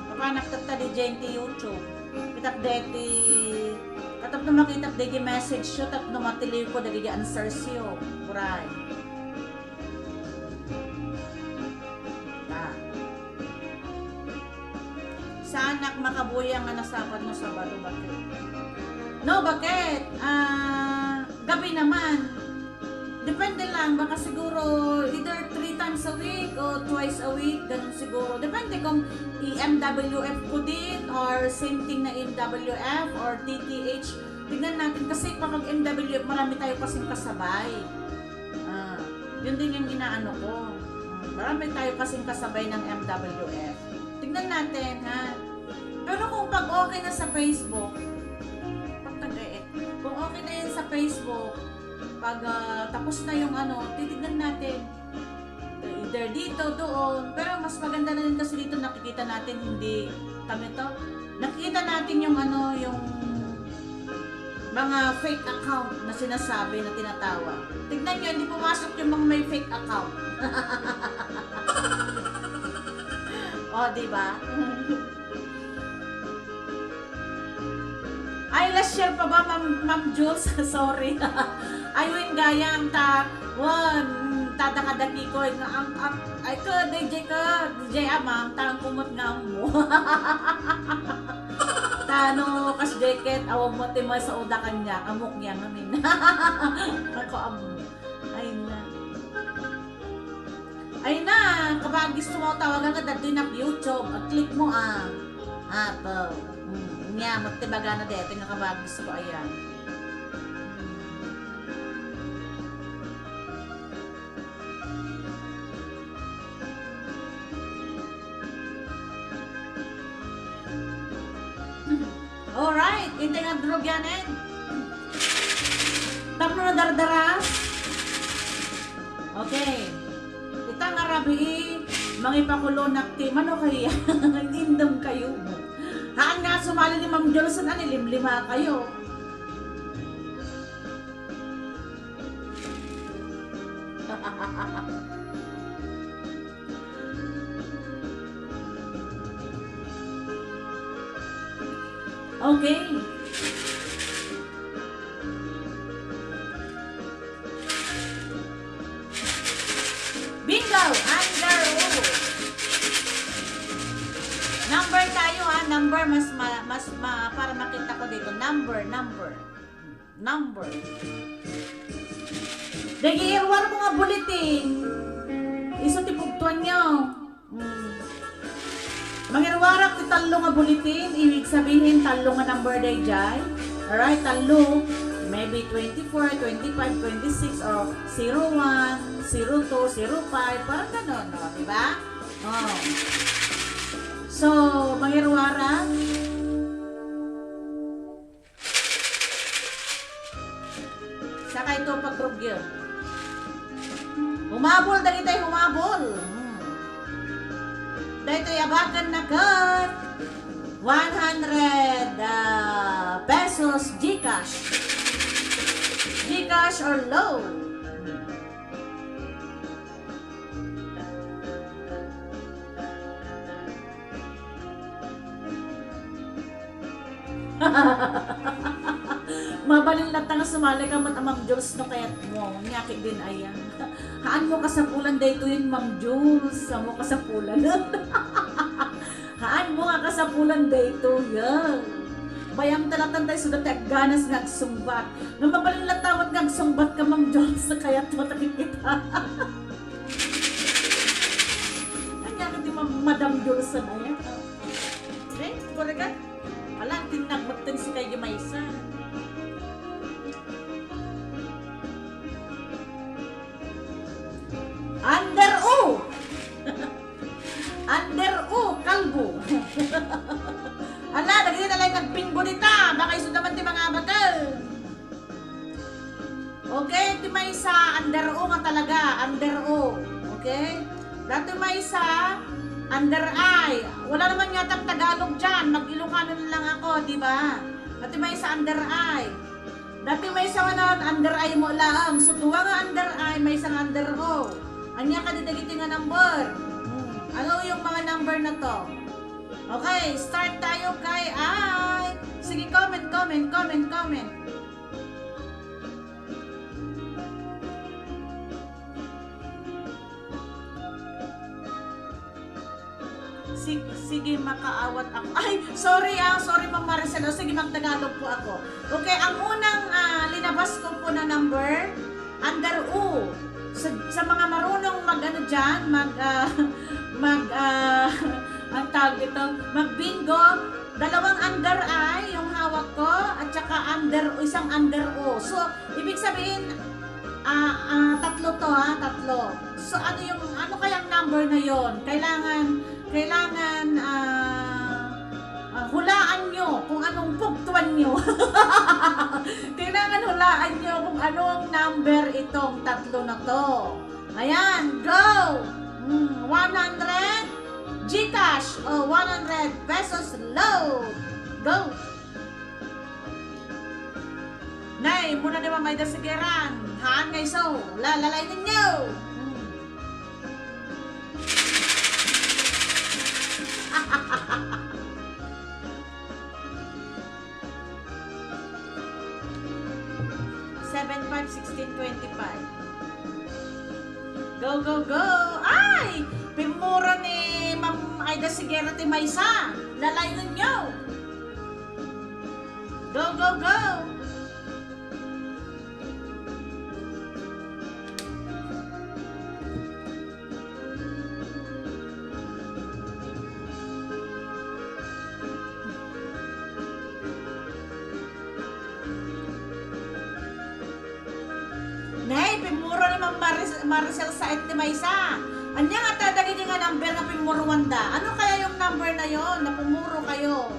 Papanak tatta di dyan ti YouTube. Itak deti, katapno makitak deti message yo, tapno matiliw ko dagiti answers yo. Uray. Ta. Saanak makabuyang nga nasabat no Sabado, bakit? No, bakit? Ah, gabi naman. Depende lang, baka siguro either three times a week o twice a week, ganun siguro. Depende kung i-M W F ko din or same thing na M W F or D T H. Tignan natin kasi kapag M W F, marami tayo kasing kasabay. Ah, yun din yung inaano ko. Hmm, marami tayo kasing kasabay ng M W F. Tignan natin, ha? Pero kung pag okay na sa Facebook, pag nag-e-, kung okay na yan sa Facebook, pag, ah, tapos na yung ano, titignan natin. Either dito, doon. Pero mas maganda na rin kasi dito nakikita natin, hindi kami to. Nakikita natin yung ano, yung mga fake account na sinasabi na tinatawag. Tignan nyo, hindi pumasok yung mga may fake account. O, di ba? Ay, last year pa ba, Ma'am, Ma'am Jules? Sorry. Ay, wen gayam ta, wen, mm, tada kadakikoy nga ang, ang, ay, ka, D J ka, D J Amang, ta ang kumot nga ammo. Tano, kas jacket, awag mo ti may sauda kanya, amok niya ngamin. Ako ammo. Ay na. Ay na, kabagis mo tawagan nga dati nak YouTube. Ag-click mo, ah. Apo. Hmm, nya, magtibaga na dito nga kabagis ko, ayan. Alright, intay nga drug yan, eh. Tapno na dardaras. Okay. Ita nga rabii, mangipakulonak ti mano kaya? Indem kayo. Haan nga sumali ni Ma'am Jolson, ani limlima kayo. Okay. Bingo! Under O. Number tayo, ha, number, mas ma-, mas ma-, para makita ko dito. Number, number. Number. Dagiti iruar ko nga bulletin, isu ti pugtuan nyo. Hmm. Mangiruarak ti tallo nga bulletin, ibig sabihin, tallo nga number dayjay. Alright, tallo. Maybe twenty-four, twenty-five, twenty-six, or zero one, zero two, zero five, parang ganon, no? Di ba? Oh. So, mangiruarak. Saka ito pagrugyo. Humabol, dagitoy humabol. Hmm. Daytoy abaken na ket one hundred, ah, pesos GCash. GCash or loan. Mabalin latta nga sumali ka met a Ma'am Jules no kayatmo. Nyaki din aya. Haanmo kasapulan daytoyen, Ma'am Jules. Haanmo kasapulan. Haanmo nga kasapulan daytoyen. Bayam talatan tayo suda ti agganas nga agsungbat. Nga mabalin latta met nga agsungbat ka, Ma'am Jules, kayatmo ta ket kita. Ania ka ti ma-, Madam Jolson, aya? Eh, talaga? Ala, tinnag metten si kay maysa. Under O! Under O, kalbo. Ala, dagiti na lang nagbingo dita. Baka isu naman ti mga bakal. Okay, ti maysa, under O nga talaga, under O. Okay? Dati maysa, under I. Wala naman yatang Tagalog dyan. Mag-Ilocano na lang ako, di ba? Dati maysa, under I. Dati may Maysa nga under eye mo laeng. So, dua nga under eye, maysa nga under O. Ania kadi dagiti nga number? Hmm. Ano yung mga number na to? Okay, start tayo kay ay. Sige, comment, comment, comment, comment. Si-, sige, makaawat ako. Ay, sorry ah, sorry, Ma'am Maricel. O, sige, magtagalog po ako. Okay, ang unang, ah, linabas ko po na number, under U. Sa, sa mga marunong mag-ano dyan, mag, ah, mag, ah, ang tawag dito, mag-bingo, dalawang under eye yung hawak ko, at saka under, isang under O. So, ibig sabihin, ah, ah, tatlo to, ha, tatlo. So, ano yung, ano kayang number na yon? Kailangan, kailangan, ah, ah, hulaan nyo kung anong pugtuan nyo. Kailangan hulaan nyo kung anong number itong tatlo na to. Ayan, go! Hmm, one hundred GCash o one hundred pesos load. Go! Nay, muna di ba may dasigeran? Haan nga iso. La, lalay ninyo. Hmm. Seven, five, sixteen, twenty-five. Go, go, go! Ay! Pimmuro ni Ma'am Aida Sigera ti maysa. Lalayonyo! Go, go, go! Nay, pimmuro ni Ma'am Maris-, Maricel Saet ti maysa. Ania ngata dagiti nga number nga pimmuruanda? Ano kaya yung number na yon na pumuro kayo?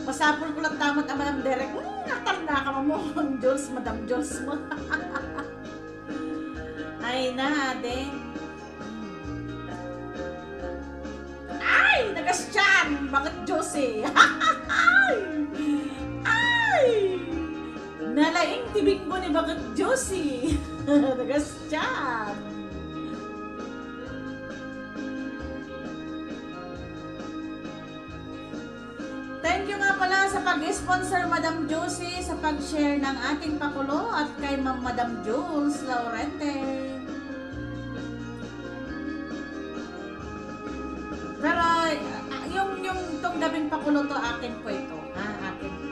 Masapul ko lang ta met a Madam Direk. Hmm, natarna ka, Ma'am Jules, Madam Jules mo. Ay na, ade. Ay, nagastian! Bakit Josie? Ay! Ay! Nalaing ti bingo ni Bakit Josie. Nagastian! Thank you nga pala sa pag-sponsor, Madam Josie, sa pag-share ng ating pakulo at kay Ma'am Madam Jules Laurente. Pero, ah, yung, yung tong gabing pakulo to, akin po ito. Ha, akin po.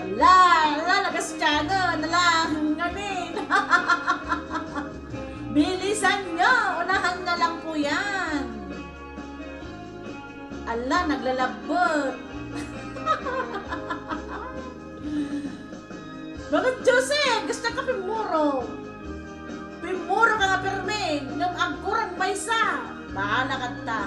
Ala, ala, nagastiano, ala, ngamin. Bilisan nyo, unahan na lang po yan. Ala, naglalabbot. Bakit, Jose? Gusto ka pimuro? Pimuro ka nga pirmi, ngem agkurang maysa. Bahala ka ta.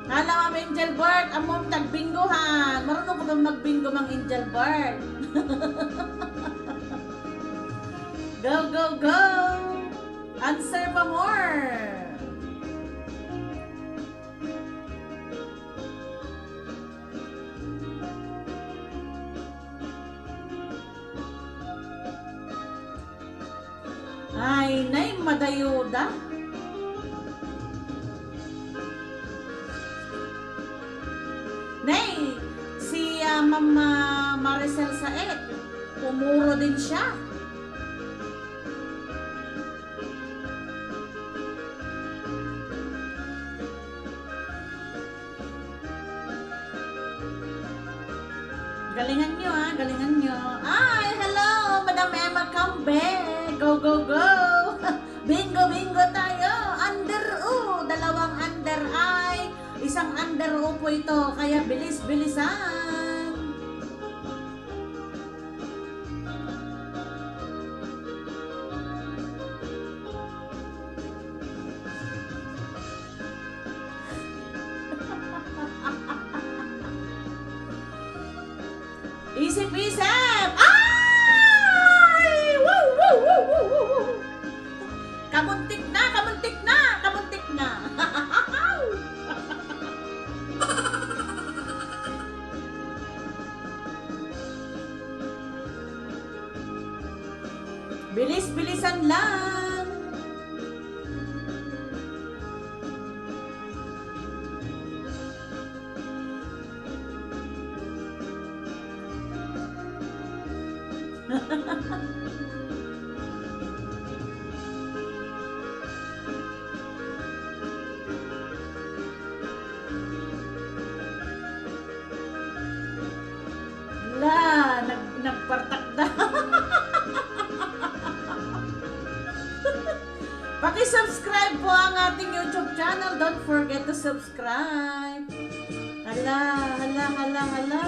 Hala, Ma'am Angel Bart, ammom tagbinggohan. Marunong ka ba magbinggo, Ma'am Angel Bart? Go, go, go! Answer pa more! Ay, nay, madayoda. Nay, si, ah, Ma'am, ah, Maricel Saet, pumuro din siya. Galingan nyo, ah, galingan nyo. Ay, hello, Madam Emma Cambe. Go, go, go. Bingo, bingo tayo. Under, oh, dalawang under eye. Isang under, oh, po ito. Kaya bilis-bilisan. Isip-isip! Ay! Woo, woo, woo! Kamuntik na, kamuntik na, kamuntik na. Bilis-bilisan lang. La, nag-, nagpartakda. Paki-subscribe po ang ating YouTube channel. Don't forget to subscribe. Hala, hala, hala, hala.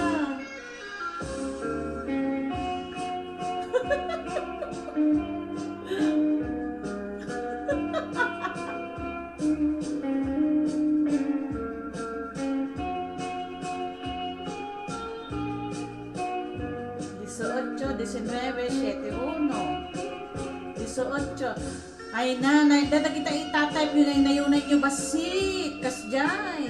Dieciocho, diecinueve, siete, uno. Dieciocho. Ay, nanay, dadagita itatay, yun ay nayunay nyo bassit. Kasjay.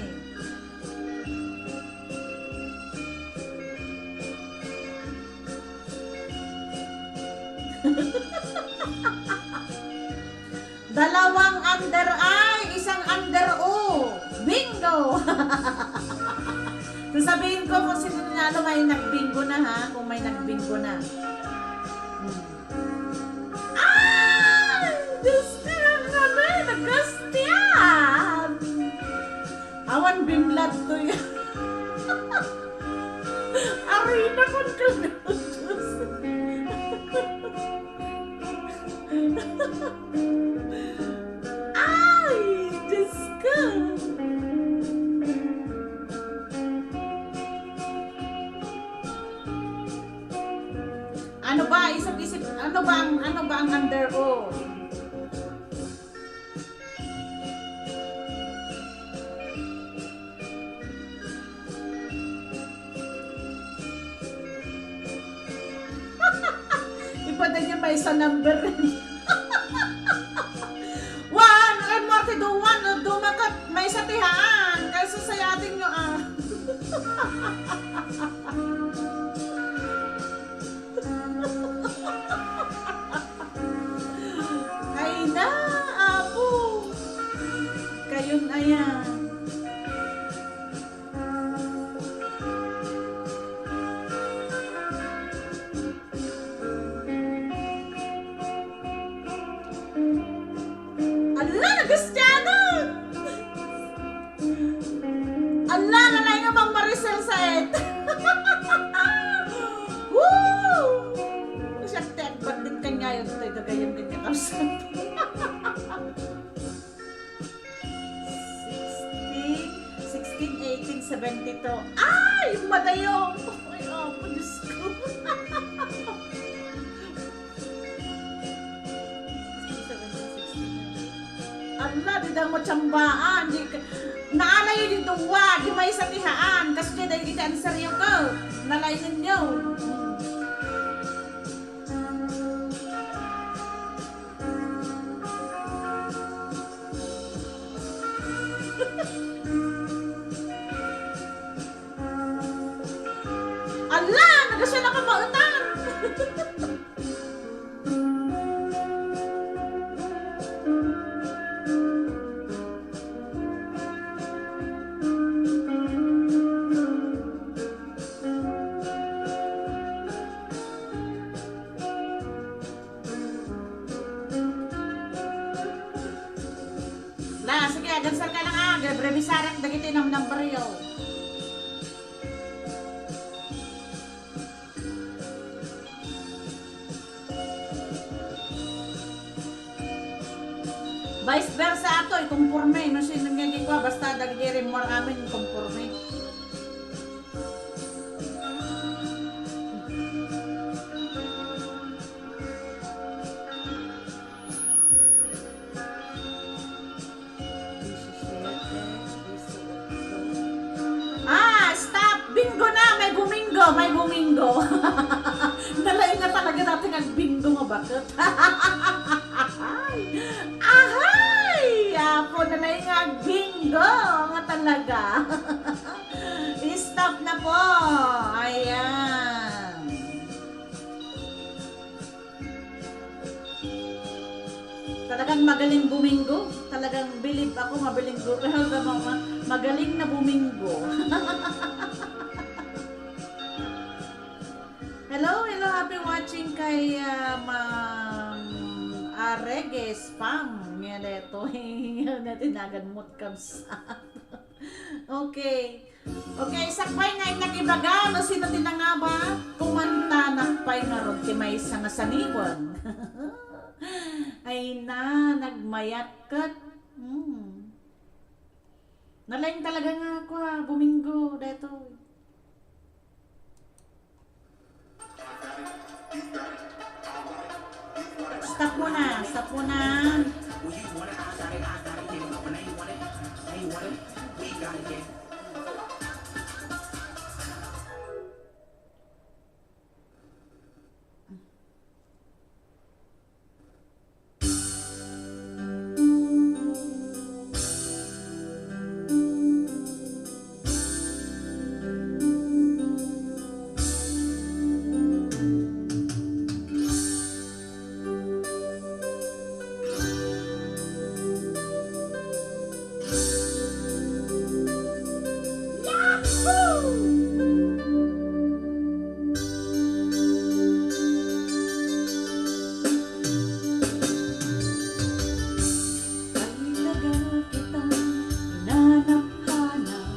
Dalawang under I, isang under O. Bingo! Sasabihin ko kung sino nanalo, may nagbingo na, ha? Kung may nagbingo na. Hmm. Ay! Diyos ko, ang ano, nagastian! Awan binlad to yan. Arina kon kagudus. Ay, Diyos ko. Ano ba? Isip-isip, ano ba ang, ano ba ang under O? Ipada niya maysa number. Wan, ay, muarte duwan, no, dumakat, maysa ti haan, kaysa sayatin nyo, ah. Ay na, apo. Kayon aya. Ala, nagastianan! Ala, nalaing a Mang Maricel Saet. Woo! Siak ti agbagdit kaniayo, toy gagayyem ken kakabsat. Sixteen, sixteen, eighteen, seventy-two. Ay, madayong! Ay, apo, Diyos ko. Ala, di da mo tsambaan. Di ka, naalayo di duwa, di maysa ti haan. Kas di da iti answer yo ko. Nalainenyo. Ala, nagasian a kabaetan. La, sige, agansar ka lang, ah. Revisarak dagiti namnamberyo. Vice versa ato, ikonporme. No sino nga di kua, basta dagiti rimmuar amin, konporme. Ah, stop! Bingo na! May bumingo! May bumingo! Nalaing nga talaga dati nga bingo nga baket. Ahay! Apo na lang nga bingo nga talaga. Stop na po. Ayan. Talagang magaling buminggo. Talagang bilib ako, mabiling gu-, magaling na buminggo. Hello, hello, happy watching kay, ah, Ma'am Aregues Pam. Nga leto, natinagan mo't kabsat. Okay. Okay, sakbay nga inak ibaga, no sino ti nangaba? Kumantanak pay ngarud ti maysa nga sangiwag. Ay na, nagmayat ket. Hmm. Nalaing talaga nga, kua, buminggo, daytoy. Stop muna, stop muna. Ay, taga kita, hinanap-hanap,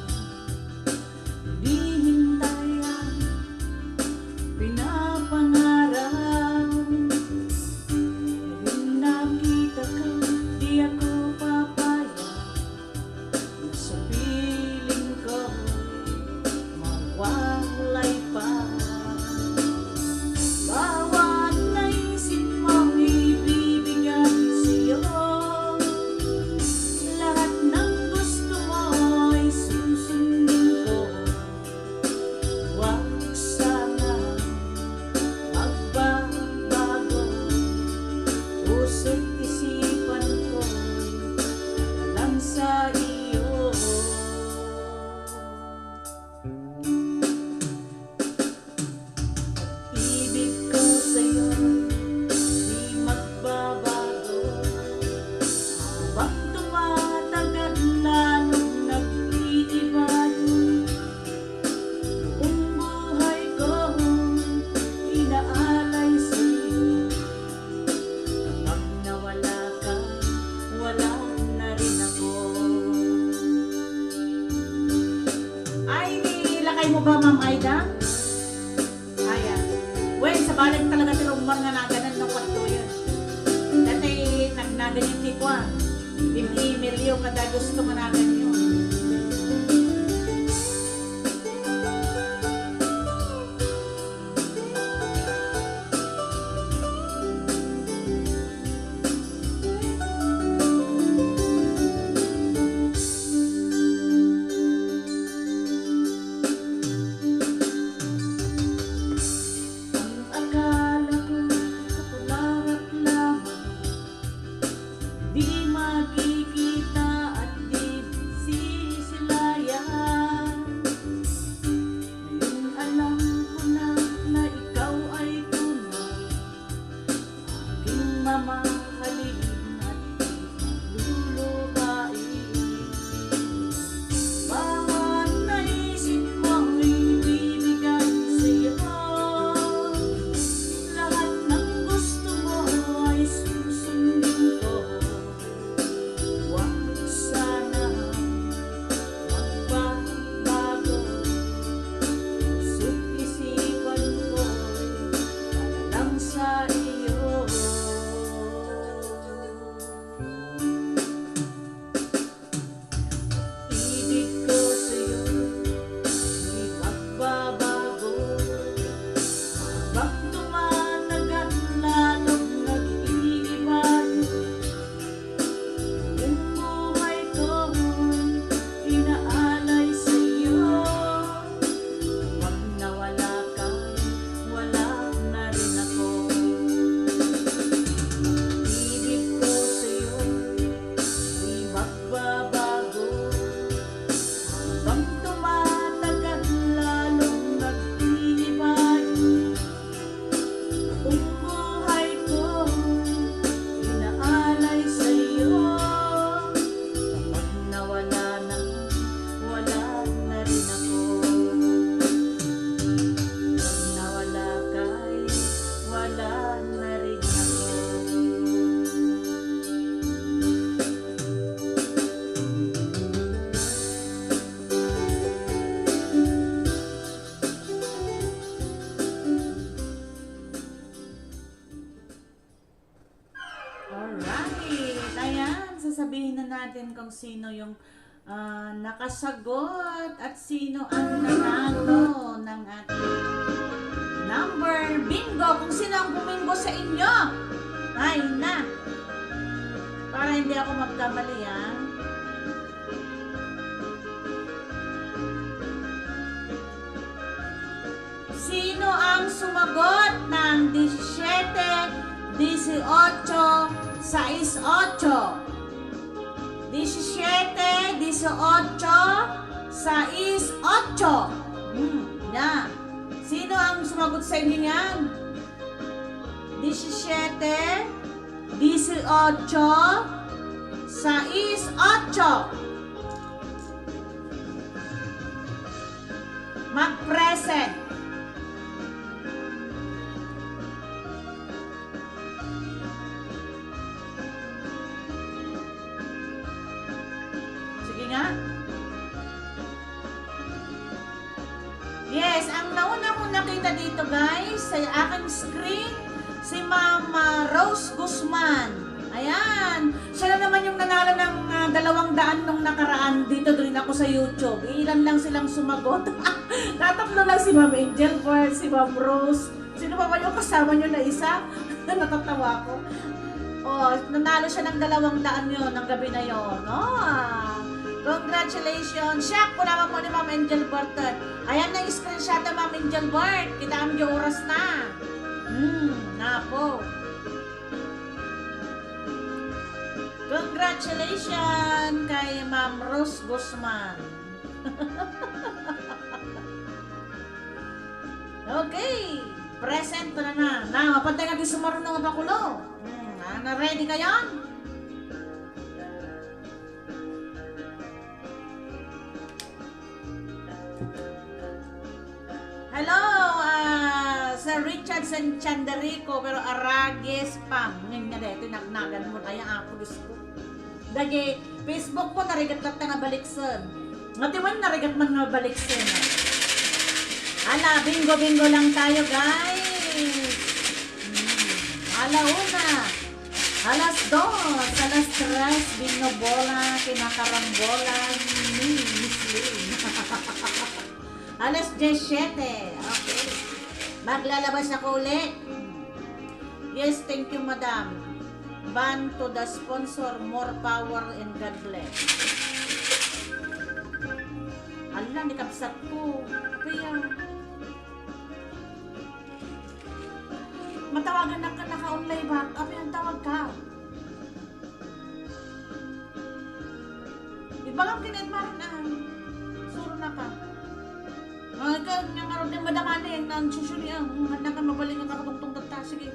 hinihintay, pinapangarap. Ngem nakitaka, diak papayag. Sa piling ko, mawalay pa. Bawat naisin mo, ibibigay sa'yo. Lahat ng gusto mo ay susundin ko. Huwag sana magbabago, puso't isipan ko'y lang sa iyo. Ibig ko sa'yo, di magbabago. Habang tumatagal, lalong nag-iibago. Buong buhay ko, inaalay sa'yo. Kapag nawala ka, wala na rin ako. Ay, nilakay mo ba, Ma'am Aida? Ayan. Wen, sabali talaga ti rummuar nga naganan no kuanto yun. Dati nagnagan yun ti kuan. Im-email yo kada gusto nga nagan yun. Ang akala ko, kapalarat lamang, di makikita at di si Sabihin na natin kung sino yung, ah, nakasagot at sino ang nanalo ng ating number bingo. Kung sino ang bumingo sa inyo. Ay, na. Para hindi ako magkamali, ah. Sino ang sumagot ng disisiete, disiotso, sais otso? Disisiete, disiotso, sais otso. Hmm, yan. Sino ang sumagot sa inyo yan? Disisiete, disiotso, sais otso. Mag-present. Sige nga. Yes, ang nauna kong nakita dito, guys, sa aking screen, si Ma'am, ah, Rose Guzman. Ayan. Siya na naman yung nanalo ng, ah, dalawang daan nung nakaraan. Dito din ako sa YouTube. Ilan lang silang sumagot. Tatatlo lang, si Ma'am Angel Bert, si Ma'am Rose. Sino pa ba yung kasama nyo na isa? Natatawa ako. Oh, nanalo siya ng dalawang daan yon ng gabi na yon. Oh, ah. Congratulations. Siya, kunawa mo ni Ma'am Angel Bert. Ayan na yung screenshot ni Ma'am Angel Bert. Kita ang oras na. Hmm, napo. Congratulations kay Ma'am Rose Guzman. Okay, present na na. Na, mapantay nga di sumarunong nga bakulo. Hmm, ah, na ready kayon? Hello, ah, Sir Richard San Chanderico, pero Aragues Pam. Ngayon nga dito, nagnagan mo, ay, ang apo, Diyos ko. Dagi, Facebook mo, narigat latta nga baliksen. Ngati man, narigat man nga baliksen. Ala, bingo-bingo lang tayo, guys. Hmm. Ala una. Alas dos, alas tres, binobola, kinakarambola ni Miss Lynn. Alas diyes siyete. Okay. Maglalabas ako uli. Yes, thank you, madam. Ban to the sponsor, more power and God bless. Ala, ni kabsat ko. Kaya, matawagan na ka, naka-online ba? Apay, ang tawag ka. Ibagam ken Edmaran, ah. Suro na ka. Ah, ikaw, nga nga rin, madama na yung nang susuni, ah. Ang handa ka mabalik ang kakatungtong tatta. Sige.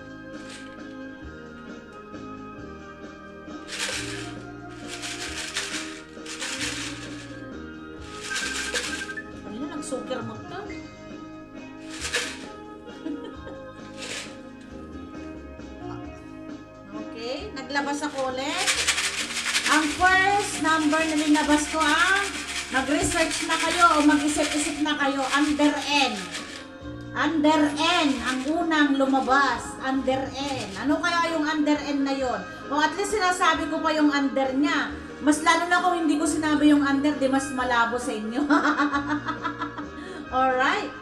Ano na, nagsugar mo to? Okay, naglabas ako ulit. Ang first number na linabas ko, ah, mag-research na kayo o mag-isip-isip na kayo, under N. Under N ang unang lumabas. Under N. Ano kaya yung under N na yon? O, at least sinasabi ko pa yung under niya. Mas lalo na kung hindi ko sinabi yung under, di mas malabo sa inyo. Alright.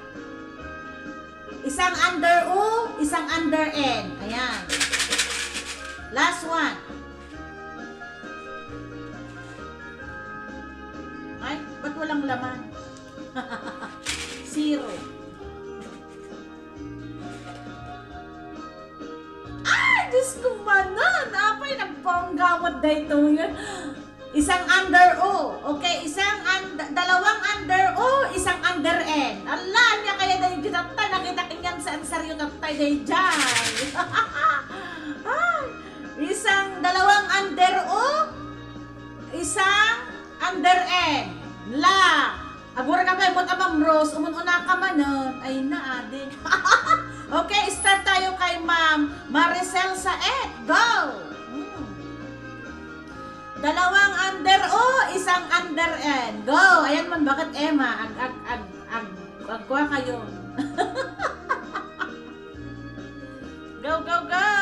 Isang under U, isang under N. Ayan. Last one. Ay, ba't walang laman? Zero. Ay, Diyos ko, manan! Apay, nagbonggamot daytoy. Isang under O. Okay, isang und-, dalawang under O, isang under N. Ala, ania kaya daydiay tatta, nakita ko niyan sa ansaryo tatta, daydiay. Ay, isang dalawang under O, isang under N. La, agura ka pa, imot a Ma'am Rose, umun-una ka manen. Ay na, adi. Okay, start tayo kay Ma'am Maricel Saet. Go! Hmm. Dalawang under O, isang under N. Go! Ayan man, bakit Emma? Ag, ag, ag, ag, agkua kayo. Go, go, go!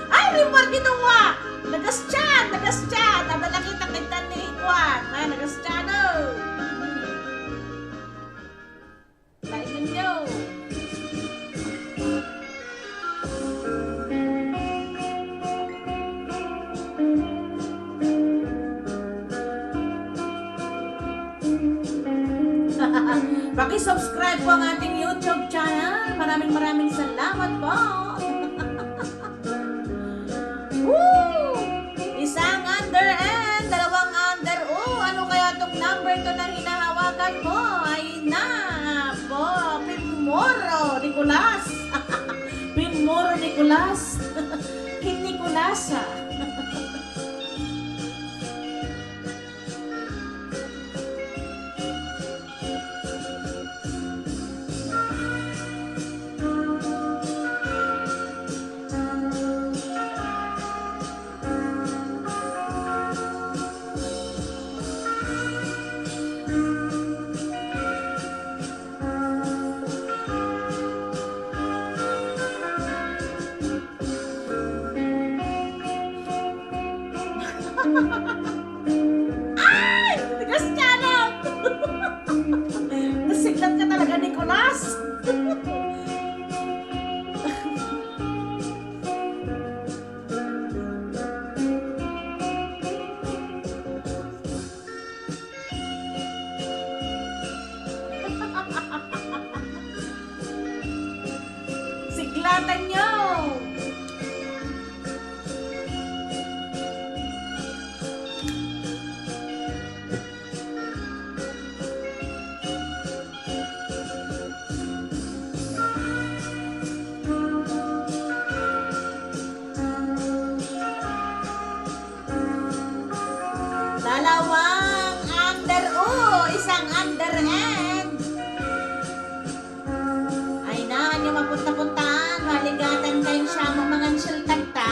Ay, rimar ginawa! Nagastian! Nagastian! Nadalakita kay Tan ni Juan. Ay, nagastian, oh! Lain ninyo. Paki-subscribe po ang ating YouTube channel. Maraming, maraming salamat po. Woo! Isang under N, dalawang under O. Ano kaya tong number two na hinahawakan mo? Ay na po, Pimoro Nicolas. Pimoro Nicolas. Kin Nicolasa. Ay! Tigas tiyan, ah! Nasiglat ka talaga, Nicolas! Siglatan niyo! Dalawang under O, isang under N. Ay na, ania mapunta-puntaan, maligatan kayo siya, mamangan siya tagta.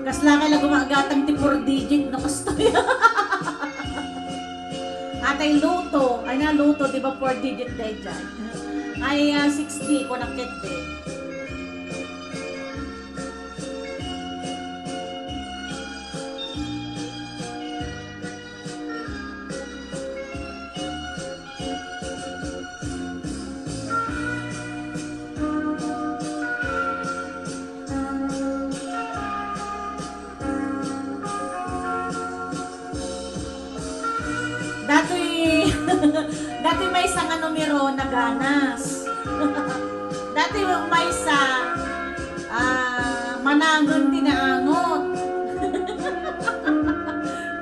Kasla kay la gumagatang ti four digit, no, kastoy. Atay luto. Ay na, luto, di ba, four digit daydiay? Ay, ah, six D ko nakit, eh. Datoy, datoy maysa nga numero, naganas. Datoy maysa, ah, manangen ti naangot.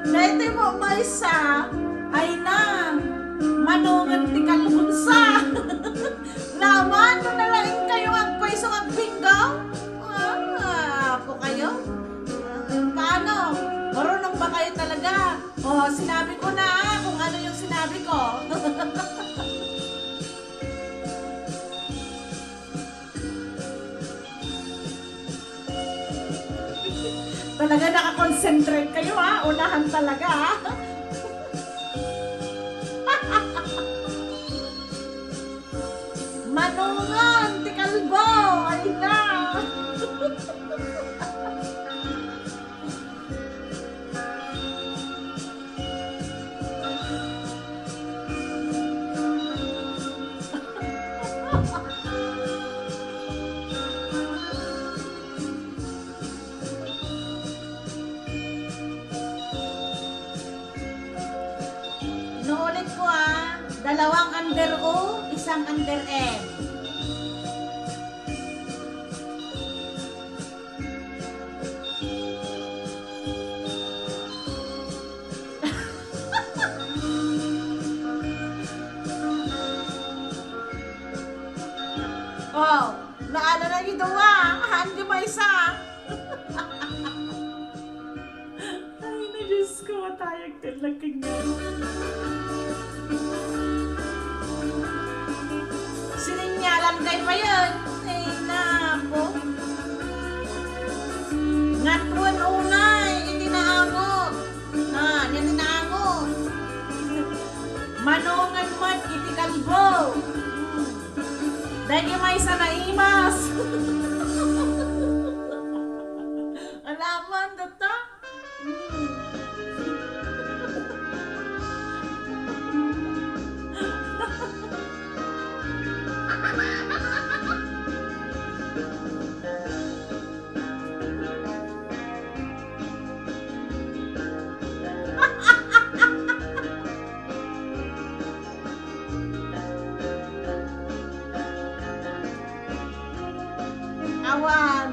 Daytoy met maysa, ay na, manongen ti kalbonsa. Naman, no nalaing kayo agpayso agbinggaw? Ah, apo kayo? Ah, paano? Marunong ba kayo talaga? O, sinabi ko na, ah, kung ano yung sinabi ko. Talaga nakakonsentrate kayo, ha? Unahan talaga, ha? Manungan ti kalbo! Ay na! Inuulit ko, ah, dalawang under O, isang under M. Oh, naala na ni Dua, haan di maysa. Ay, na Diyos ko, matayag talaga nga. Sininyalan Dayta payen, ay, napo. Ngatuen unay iti naangot. Ah, iti naangot. Manongen met iti kalbo. Hmm. Daydi maysa naimas. Alaman, data. Awan.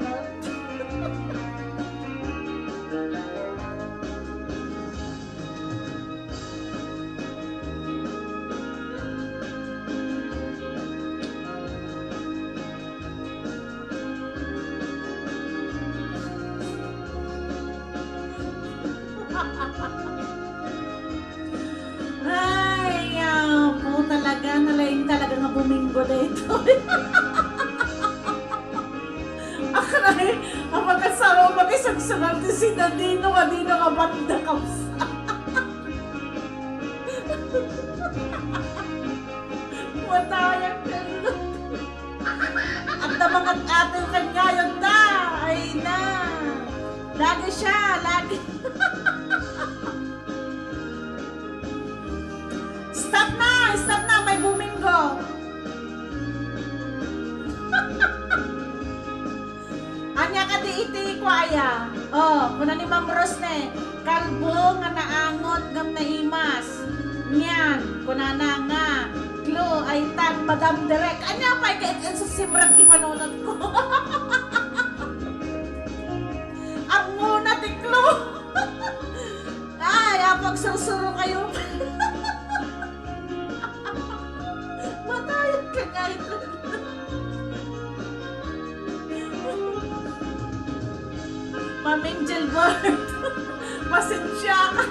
Ay, apo, talaga, nalaing talaga nga Buminggo daytoy. Akray, ang makasama, makisagsagal ti sinadino, adino nga banda, kabsa. Matayak ka. At namangat atin kanya yun da. Ay na. Lagi siya, lagi. Stop na! Stop na! May Buminggo! Ania kadi iti kuaya? Oh, kuna ni Ma'am Rose ne, kalbo nga naangot ngem naimas. Nian, kunana nga, clue, ay tan, Madam Direk. Ania pay ket, ket, simrek ti panunot ko. Ammona ti clue. Ay, apagsursuro kayo. Matayak ka nga ito. Ma'am Angel Bart, pasensya ka.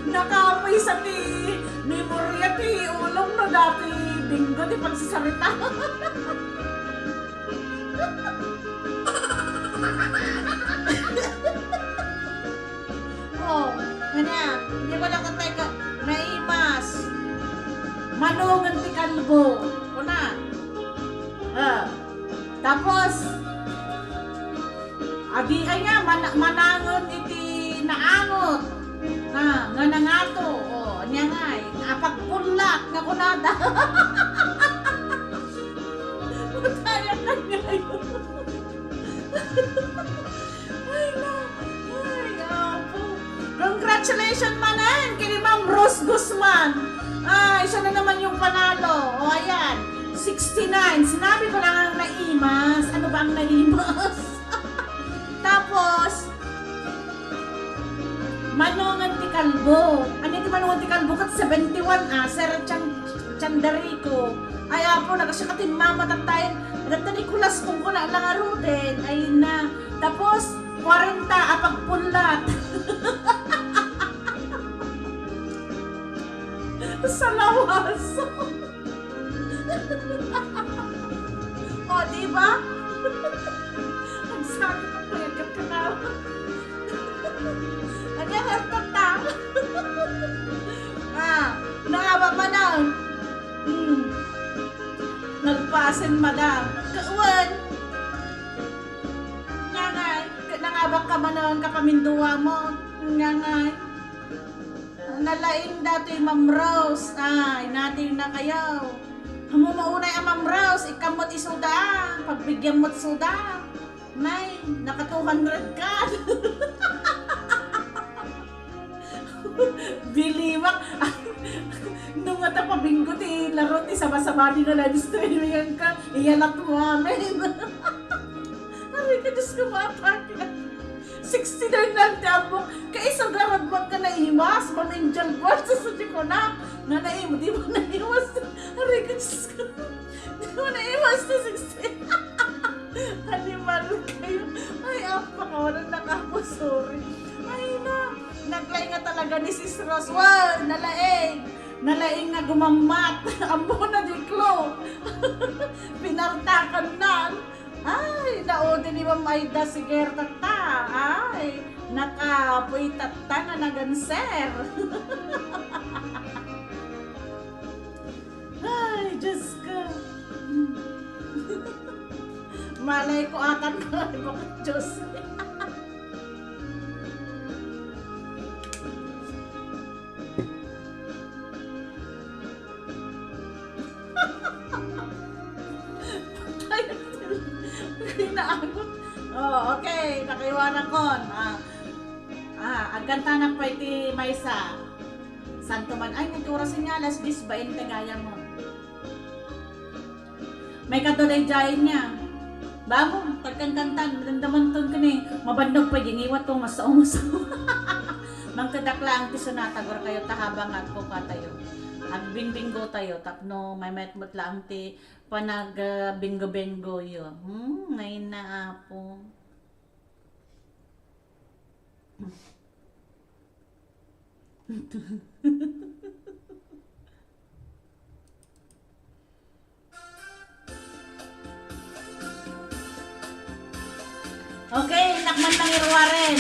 Nakapoy sa ti memorya ti ulom no dati Binggo ti pagsasarita. Oh, kanya, di ba lang katay ka, naimas. Manongen ti kalbo. Kuna. Ah. Tapos, adi, ay nga, mana-, manangen iti naangot. Na, nga nangato. Oh, anya nga, eh. Apagpullat, nga kunada. Matayak ka ngayon. Ay, na. Ay, apo. Congratulations manen kini Ma'am Rose Guzman. Ay, siya na naman yung panalo. O, ayan. Sixty-nine. Sinabi ko lang ang naimas. Ano ba ang naimas? Tapos, manongan ti kalbo. Ano ti manongan ti kalbo? Kat seventy-one, ah, Sir Chan-, Chandarico. Ay, apo, nagasiya ka ti mama tattayen. Dagta Nicolas kung kuna lang aruden. Ay na. Tapos, kwarenta, apagpullat. Sa lawas. O, di ba? Ang sabi ko, pwede ka na. Ano yung health pack na? Ah, nangaba pa na. Hmm. Nagpasin, madam. Kawan. Ngangay. Nangabak ka manon, kapaminduwa mo. Ngangay. Nalaing datoy Ma'am Rose. Ay, nating na kayo. Hamumaunay a Ma'am Rose, ikam mo't isuda. Pagbigyan mo't suda. Nay, naka two hundred ka. Bilimak. Nung nga tapabinggo ti laro ti sabasabadi nga live streaming ka, iyalat mo amin. Aray ka, Diyos ko, maatake. Sixty-nine lang ti ammok. Kaiso garud mo ka naimas, Ma'am Angel Bart, sa sudyo ko na. Nga naim-, di mo naiwas. Aray ka, Diyos ko. Di mo naiwas sa sixty. Animal kayo. Ay, apakawalan na kapo, sorry. Ay, na. Naglaing nga talaga ni Sis Rose. Wow, nalaing. Nalaing nga gumammat. Ammo na di Klo. Pinartakan nan. Ay, naudi ni Ma'am Aida si Gerda ta. Ay, nakapoy tatta nga naganser. Ay, Diyos ko. Malay ko atan ko, Diyos. Patay. Naagot. Oh, okay. Nakaiwanan kon. Ah, ah, agkantanak pa iti maysa. Santo man. Ay, nagkurasin nga, alas dies bainte gayam. May kadwa daydiay niya. Bamo, tagkankantan, madamdamanton kani, mabannog pay di ngiwatto, masao, masao. Mangtedak laeng ti sonata, gurkayo ta habang agkukatayo. Agbingbinggotayo, tapno maymayat met laeng ti panag, ah, binggo-binggoyo. Hmm, ay na, Apo. Okay, nakman mangiruaren.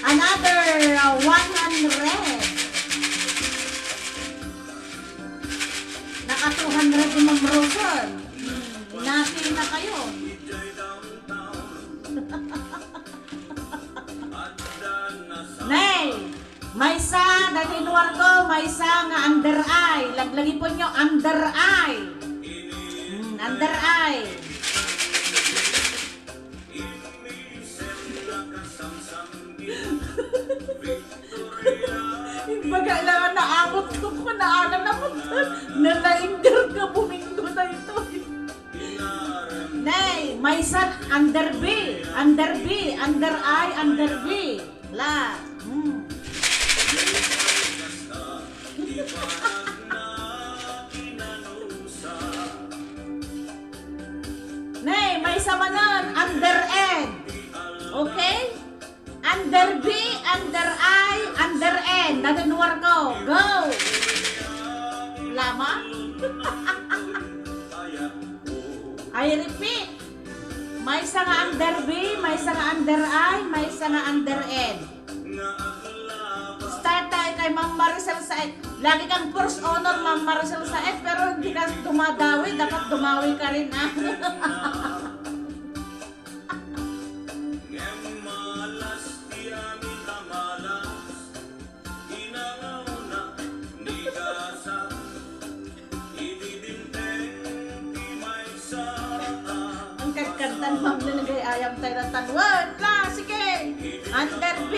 Another, uh, one hundred. Naka two hundred ni Ma'am Rosen. Hmm, inati na kayo. Nay, maysa, dati inuar ko, maysa nga under eye. Laglagiponyo, under eye. Hmm, under eye. Imbaga lang nga naangot ko, kunaanan ako. Nalaingger ka, buminggo na ito. Nay, maysa under B, under B, under eye, under B. La. Hmm. Nay, maysa manen, under N. Okay? Under B, under I, under N. Dati inuar ko. Go! Lama? I repeat. Maysa nga under B, maysa nga under I, maysa nga under N. Start tayo kay Ma'am Maricel Saet. Lagi kang first honor, Ma'am Maricel Saet, pero hindi ka dumadawi. Dapat dumawi ka rin, ah. Ngem malas ti amin a malas, inawna ni Gasa, idi dimteng ti maysa a. Ang kagkantan, Ma'am, na nagay-ayam tayo na tan-, one, plus, sige! Under B.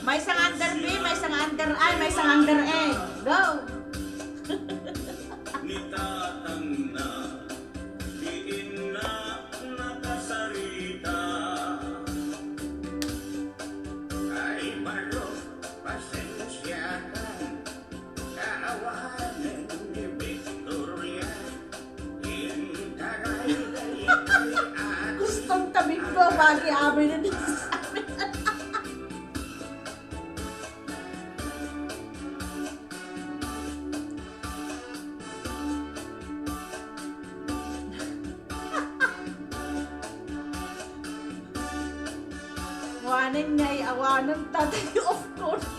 Maysa nga under B, maysa nga under I, maysa nga under N. Go! Ni tatangna, diin nakasarita. Ay, baro, pasensiakan. Awanen ni Victoria. Intaray daytoy a. Gustong tabing ko, bagi amin ni Samin. Awanen ngay, awanen tatay, of course.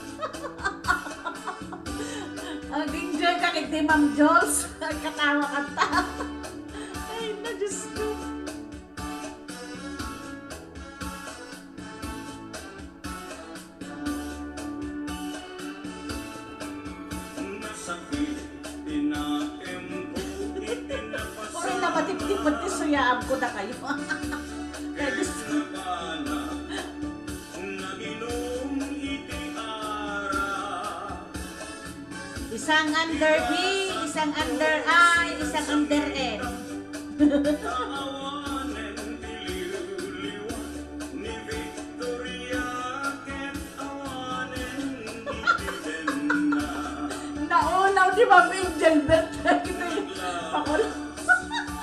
Nag-enjoy ka kiti, Ma'am Jules. Nagkatawa ka ta. Ay, na, Diyos ko. Nasakit ti naemko iti napasa. Uray, napatiptipet ti suyaab ko dakayo. Kay gusto. Naginum iti ara. Isang under B, isang under I, isang under N. Awanen ti liwliwa ni Victoria ket awanen iti denna. Naunaw ni Ma'am Angel Beth. Pakul-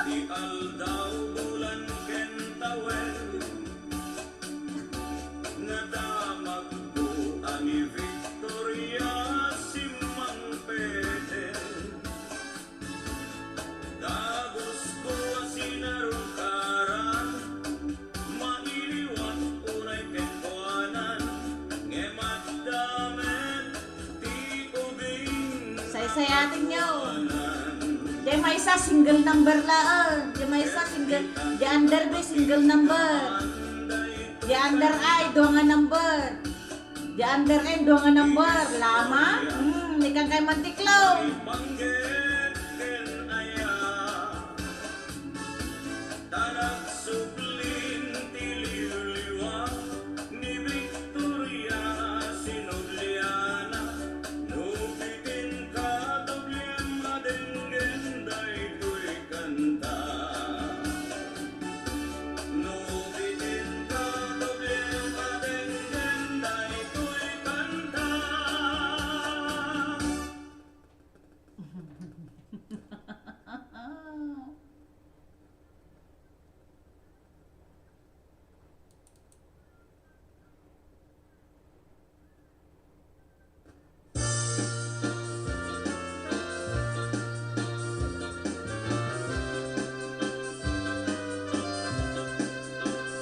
Ti aldaw, bulan ken tawen. Nadamagko a ni Victoria simmangpet. Sayatenyo. Diay maysa, single number laeng. Diay maysa, single. Diay under B, single number. Diay under I, dua nga number. Diay under N, dua nga number. Lama? Hmm, ikankay mantiklong. Tan agsublin ti liwliwa ni Victoria Sinogliana, no bitin kadoblem a denggen daytoy kanta. No bitin kadoblem a denggen daytoy kanta.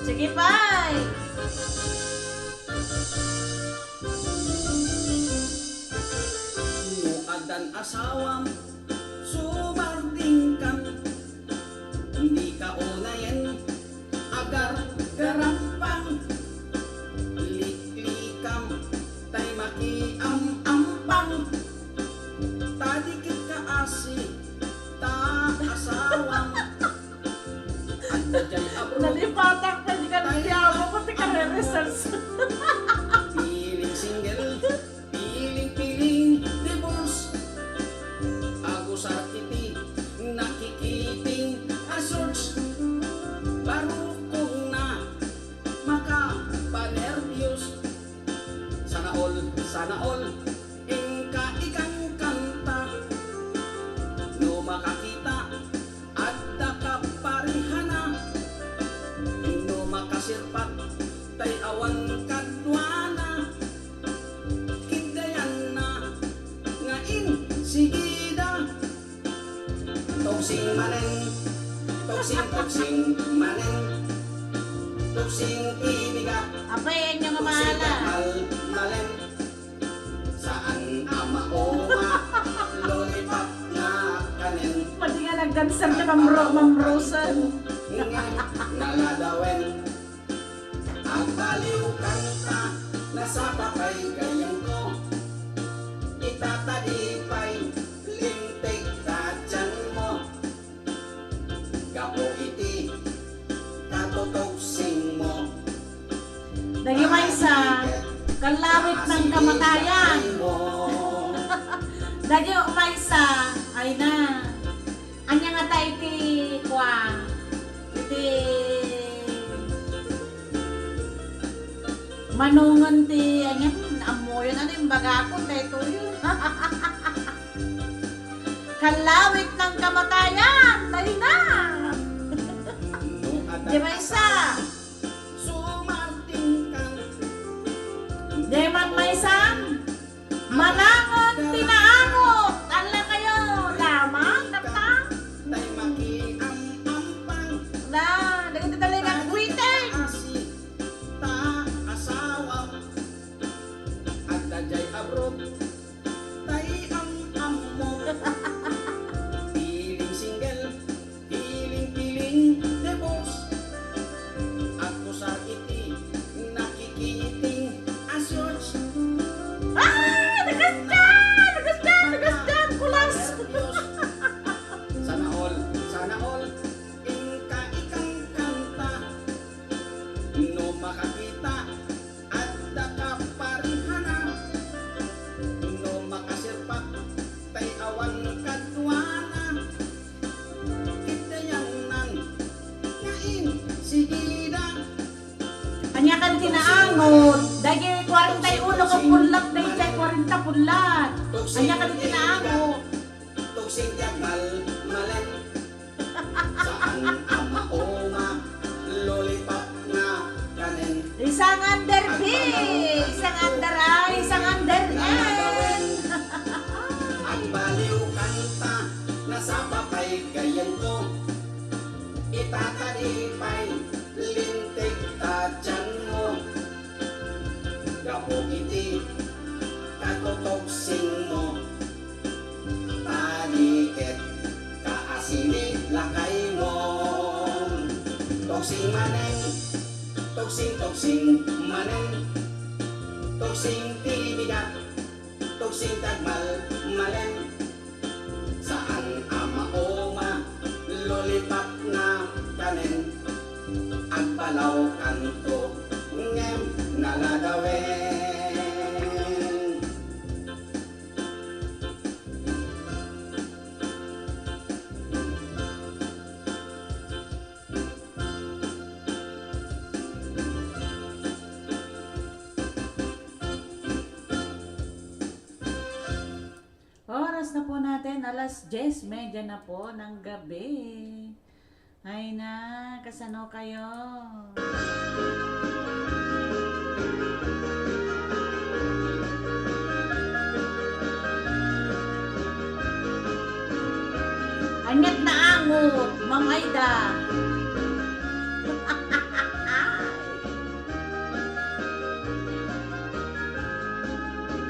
Sige, pay. No addan asawam, sumardingkan, dika unayen agargarampang, liklikam, tay makiam-ampang, ta di ket kaasi ta asawam. Adda jay abroad. Nalipatak na di ka nagtiago ko ti kare-research. Piling single, piling-piling divorce. Agusar iti nakikiting a search. Barukongna, makapanerbios. Sana all, sana all, inka ikankanta. No makakita, adda kaparihana. No makasirpak, tay awan kaduana. Kiddayanna nga insigida. Tugsing manen, tugsing, tugsing manen. Tugsing ti bigat. Apay, inyo nga tugsing maala. Takal manen. Saan a mauma, lollipop nga kanen. Pati nga nagdancer ni Ma'am Ro-, Ma'am Rosen. Ngem naladawen. Agbaliw kanta, nasapa pay gayamko. Itatadi pay, linteg ta tianmo. Gapu iti katutugsingmo. Dagiti maysa, kallawit ng kamatayan. Dagiti maysa, ay na. Ania ngata iti kua, iti manongen ti, ania, ammoyon, ano, imbagakon daytoy. Kallawit ng kamatayan, dayna. Di maysa. Di maysa. Manangon ti naangot. Ala kayo, laman, tapta. La, dagiti talaga quitting. Ta asawa, adda jay abroad, tay am-ammo. Piling single, piling-piling divorce. Agkusar iti nakikiting a search. Ah! Nagasdan! Nagasdan! Nagasdan! Kulas! Sana all, sana all, inka ikankanta. No makakita, adda kaparihana. No makasirpak, tay awan kaduana. Kiddayannan nga insigida. Ania kan ti naangot? Dagiti kwarenta y uno ka pullat, dagiti kwarenta pullat. Ania kan ti naangot? Tugsing ti agmalmalen. Saan a mauma, lollipop nga kanen. Isang under B, isang under I, isang under N. Agbaliw kanta, nasapa pay gayamko. Itatadi pay, linteg ta tianmo. Gapu iti katutugsingmo. Sini lakaymo. Tugsing manen, tugsing, tugsing manen. Tugsing ti bigat, tugsing ti agmalmalen. Saan a mauma, lollipop na kanen. Agpalaw kanto, ngem naladawen. Oras na po natin, alas diyes medya na po ng gabi. Ay na, kasano kayo? Aniat na angot, Ma'am Aida.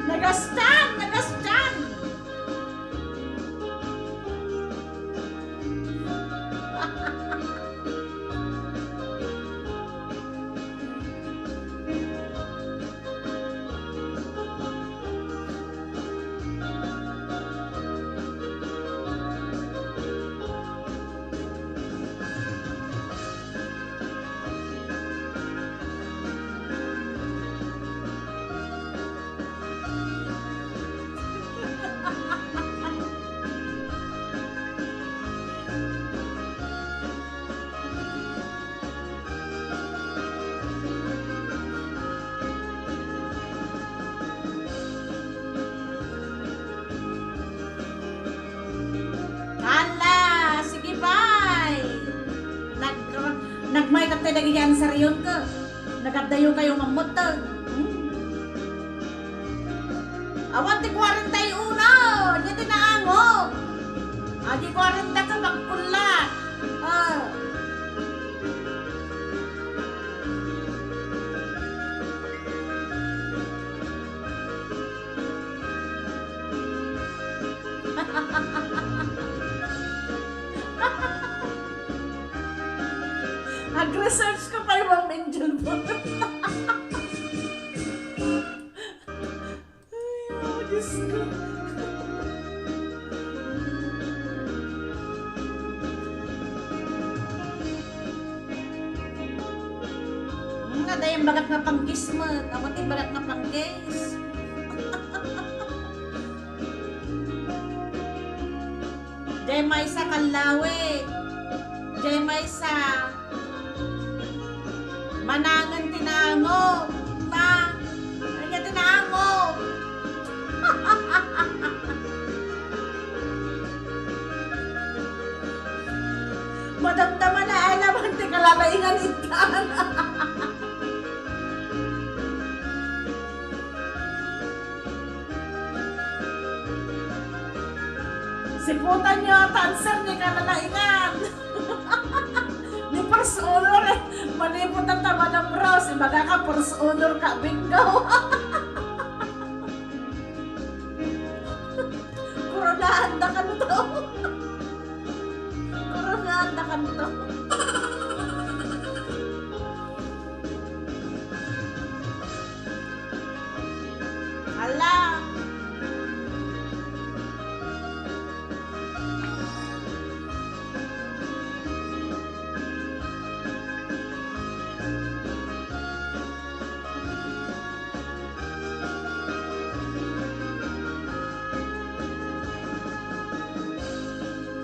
Nagastan! Nagastan! Hala, sige pay. Nag-, nagmaykattayo dagiti answeryo, ket nagadayo kayo mammutteg. Hmm. Awan ti kuarenta y uno, ania ti naango? Adi kuarenta ka, magpullat. Ah. Nag-research ka pa, Ma'am Angel Boy. Ay, oh, Diyos ko. Hmm, adda yung bagak nga pangkis mo. Amo ti bagak nga pangkis. Jay Maysa, Kallawi. Jay Maysa. Manangan ti naango. Ta. Ania ti naango? Madamdama na, ay naman ti kalalaingan itan. Siputan niyo, ta answer ni kalalaingan. Ni first honor, eh. Manipod ta, Madam Rose, ibaga ka, first honor ka, bingo. Koronahan da kanto. Koronahan da kanto. Hala!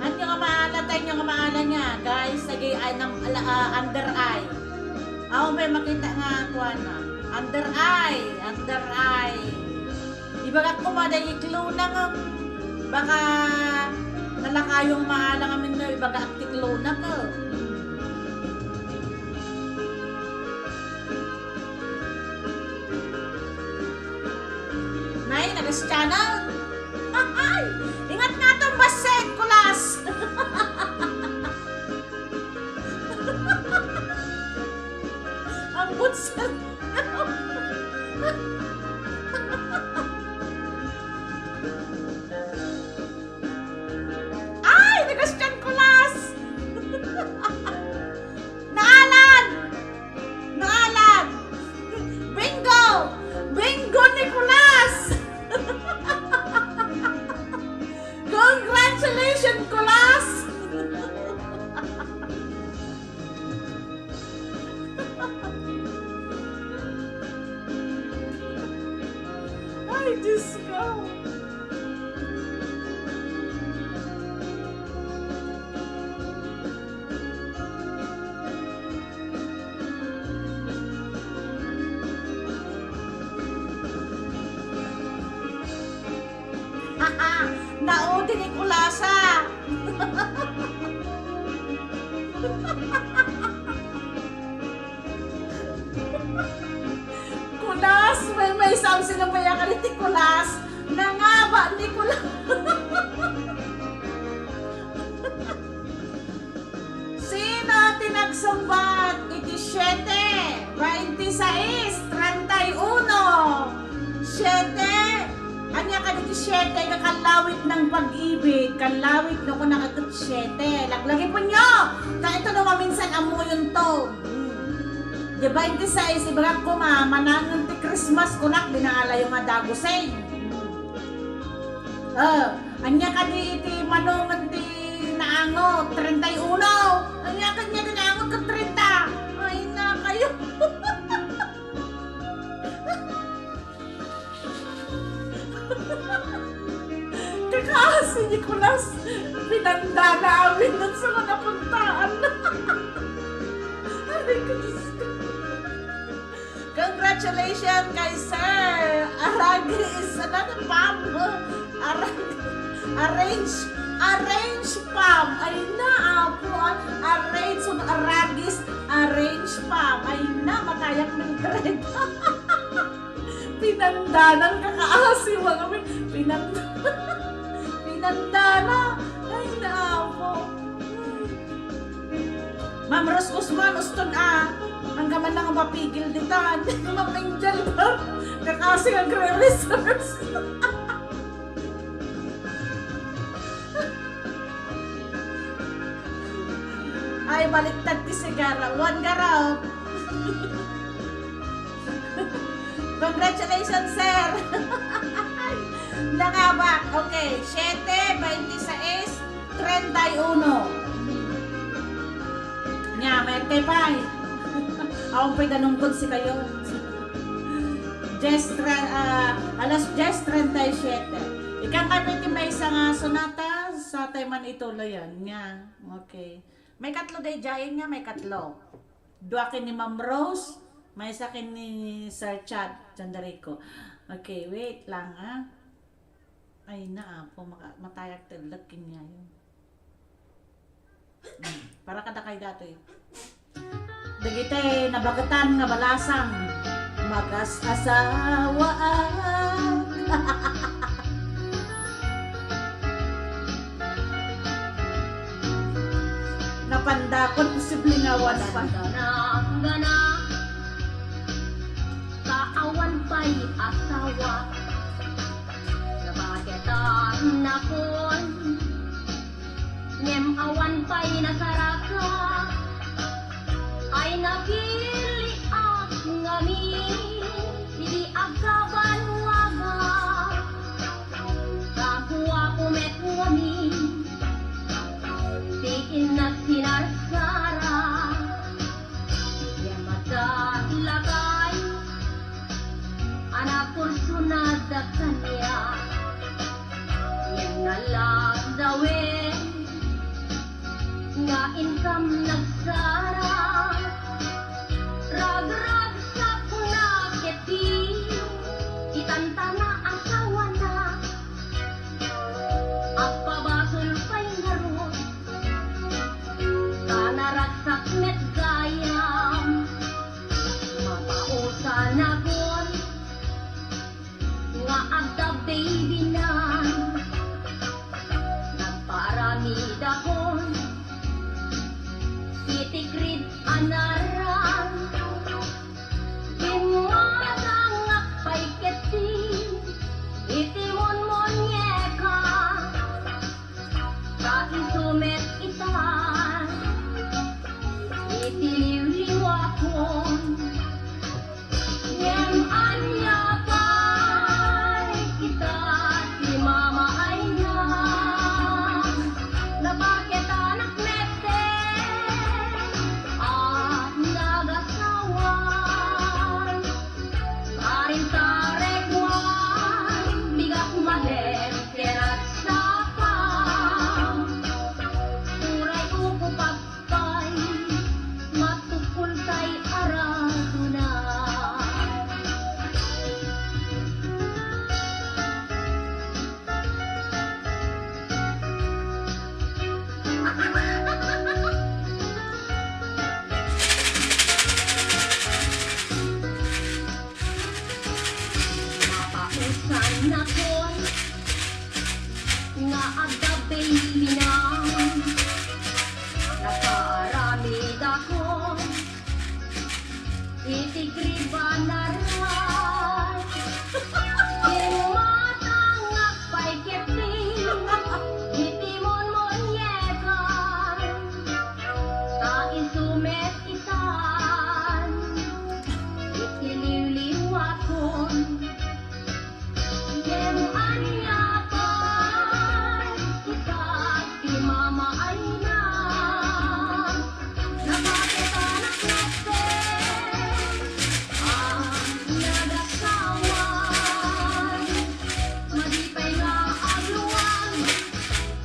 Ania nga maala, tay, ania nga maala niya, guys, lagi ay nam-, ala-, ah, under eye. Awan pay makita nga kuana. Under eye, under eye. Ibagak koma dagiti clue na nga baka nalakayo nga maala ngamin no ibagak ti clue na ka. Nay, nagastianan. Ay, ingat nga itong basig, kulas. Ang butsan. Ay, nagastian ko la! Kulas! Ay, Diyos ko! Naudi ni Kulasa. Kulas, maymaysa sinabayan ka ni ti Kulas. Nangaba ni Kulas. Sino ti nagsungbat iti siete, veintiseis, treinta y uno? Siete? Ania kadi ti siete nga kallawit ng pag-ibig, kallawit no kuna ket siete? Laglagipenyo! Ta ita no maminsan ammoyonto. Hmm. Di veintiseis, ibagak koma, manangen ti Christmas, kunak, di naalayo nga dagusen. Hmm. Ah, ania kadi iti manongen ti naangot? Treinta y uno. Ania kadi iti naangot ket treinta? Ay, nakayo. Kakaasi ni Kulas. Pinandana amin nun sa mga puntaan. Aray ko, Diyos ko. Congratulations kay Sir Aragis. Ano na, Pam? Arag-, arrange. Arrange, Pam. Ay na, apo, ah. Arrange. So, Aragis. Arrange, Pam. Ay na, matayak, Mildred. Pinandanan, kakaasi, mga min-, pinanda-, pinandana. Ay, na, apo. Ma'am Rose Guzman, uston a. Anggaman na nga mapigil ditan. Ma'am Angel ba? Kakasi nga nagre-research. Ay, baliktad ti sigara. One garot. Congratulations, sir. Nangabak. Okay, siete, veintiseis, treinta y uno. Nia, mayat pay. Awan pay danumkon sikayo. Dies tre-, ah, alas dies treinta y siete. Ikkan kami ti maysa nga sonata, sa tayo man ituloyan. Nia, okay. Maikatlo daydiay, nia, maikatlo. Dua ken ni Ma'am Rose, maysa ken ni Sir Chad, Chandarico. Okay, wait lang, ah. Ay, na, apo, maka-, matayak ti ellek ken yayo. Hmm, para kadakay datoy. Dagiti nabagetan nga balasang, magas-asawaak. Napandakon, posible nga awan pa. Napandakon, gana, ta awan pay asawa. Nabagetannakon, ngem awan pay nasaraka. Ay, napiliak ngamin idi agkabanwagak. Kaguapo met ngamin ti innak sinarsara. Ngem adda ti lakay a nakursunada kaniak. Ngem nalagdawen nga inkam nagsara. Ragragsakna ketdi, itantana asawana. Agpabasol pay ngarud, ta naragsak met gayam. Mapausanakon nga adda baby na. Nagparamidakon iti creed a naran. Bimmatangak pay ketdi iti monmonieka. Ta isu met ita iti liwliwakon. Ngem ania pay ita ti mamaayna? Napausanakon nga agbababy na, nakaaramidakon iti gribanaran. Immatangak pay ketdi iti munmunyekan, ta isu met itan iti liwliwakon. Ngem ania pay, itak ti mamaayna, nabaketanak metten a nagasawan. Madi pay nga agluag,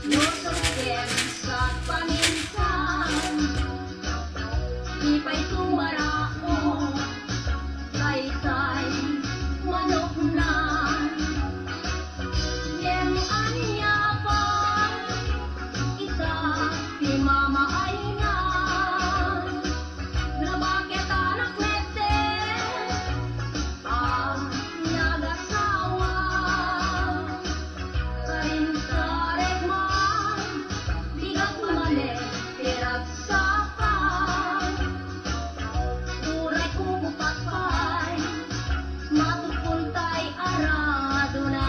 no sumsem ket paminsan, di pay tumaraok, daytay manuknan. Ngem ania pay, itak ti mamaayna, nabaketanak metten a nagasawa. Karin-karin man, diak manen ti ragsakak. Uray kukupak pay, matupon tay aradona.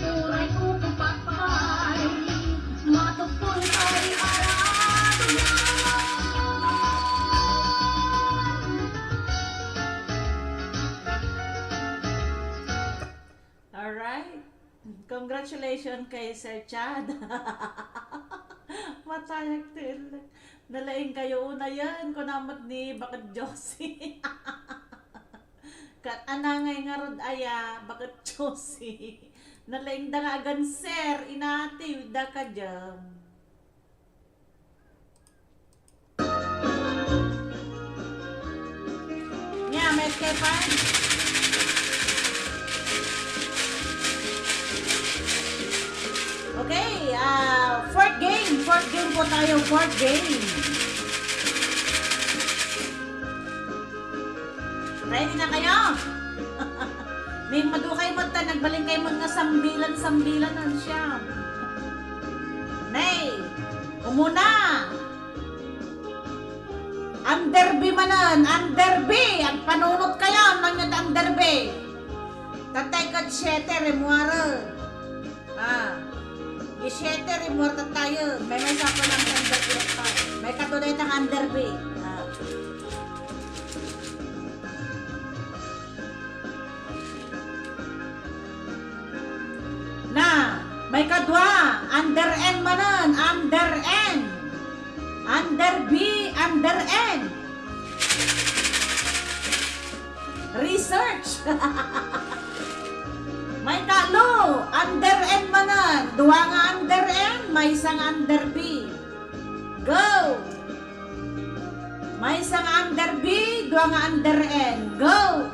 Uray kukupak pay, matupon tay aradona. Alright. Congratulations kay Sir Chad. Matayak til. Nalaing kayo unayen, kuna met ni Bakit Josie. Kat anangay ngarud aya, Bakit Josie. Nalaing da nga agan, sir, inatiw da ka jam. Nia, met kay pan. Okay, ah, fourth game. Fourth game po tayo, fourth game. Ready na kayo? Ning madukay met ta, nagbalin kayo met nga sambilan-sambilan, ang siyam. Nay, umuna. Under B manen, under B. Agpanunot kayo, nangngad under B. Tatay ket siete, rimuaren. Ah. Di siete, rimuar tattayen. May maysa pa lang under B pa. May kadua dayta nga under B. Ah. Na, may kadua, under N manen, under N. Under B, under N. Research. May kalo, under N manen. Dua nga under N, maysa nga under B. Go! Maysa nga under B, dua nga under N. Go!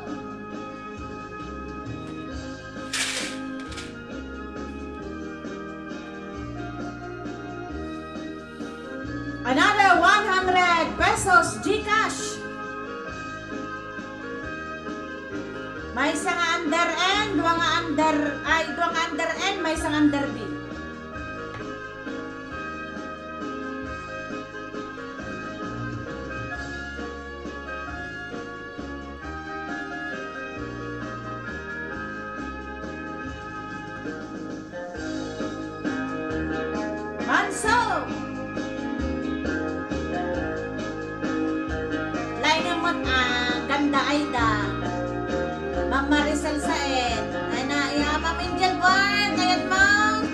Another one hundred pesos GCash. Maysa nga under N, dua nga under, ay, dua nga under N, maysa nga under B. Manso! Lain met, ah, Ganda Aida. Ma'am Maricel Saet. Ay na, ya, Ma'am Angel Buart. Ayan, Ma'am.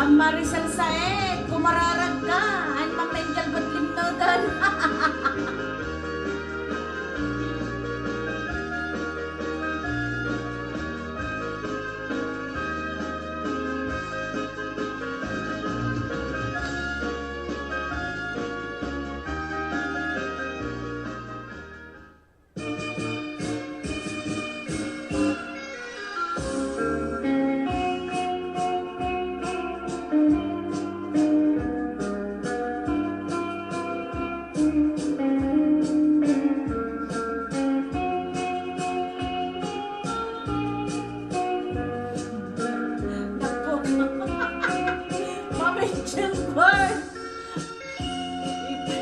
Ma'am Maricel Saed, kumararag ka. Ay, Ma'am Angel, ba't limnodan? Naku. Ma'am Angel Bar. Ip-,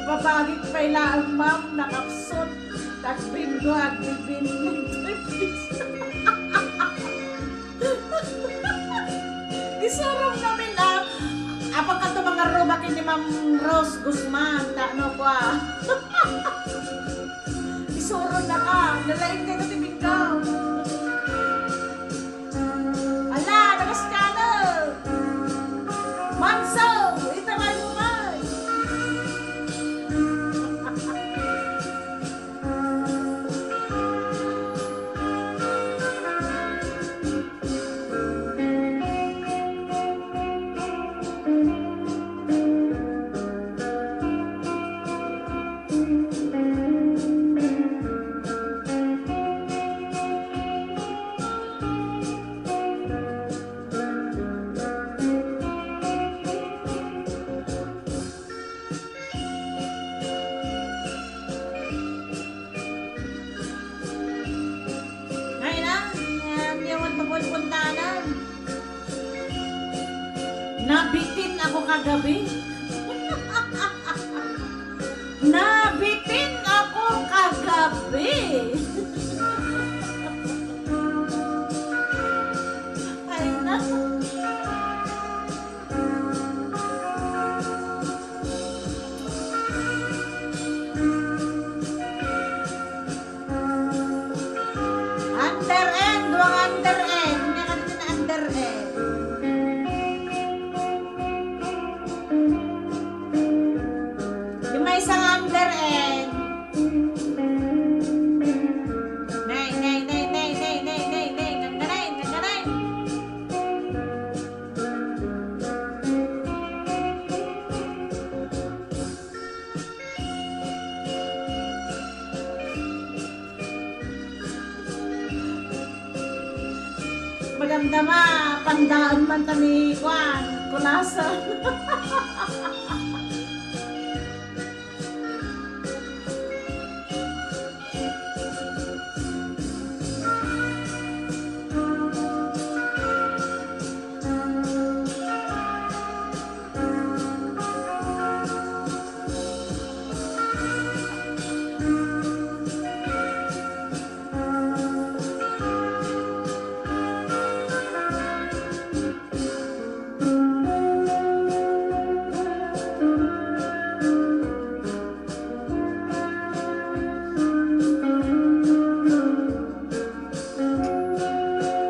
ipabagik pay laeng, ma'am, nakapsut. Tagbingo, agbibin. Isurom ngamin, ah. Apang kanto mangarrubak ni Ma'am Rose Guzman, ta ano ko, ah. Isurom na ka. Nalaing kayo ti bingkaw. Ala, nagaskano! Manso, itaray mo kay! Ay na, ay, di ako mapunpuntahan. Nabitin ako kagabi. Nabitin ako kagabi. Ay na. Under end, duang under end. Ania kadagiti nga under end? Di maysa nga under end. Nay, nay, nay. Nangganay, nangganay. Madamdama, pandaen man ta ni kuan, kulasan.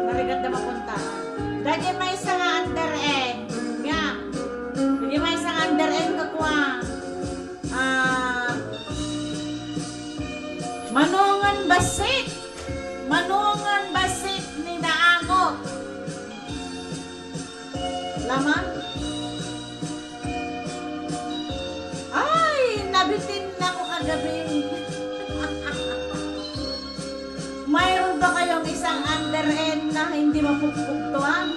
Narigat da mapunta. Dagiti maysa nga under end. Nga. Dagiti maysa nga under end nga kua. Ah, manongan bassit. Manongan bassit ni Naangot. Laman? Ay, nabitin ako kagabi. Mayroon ba kayong isang under end na hindi mapupugtuan?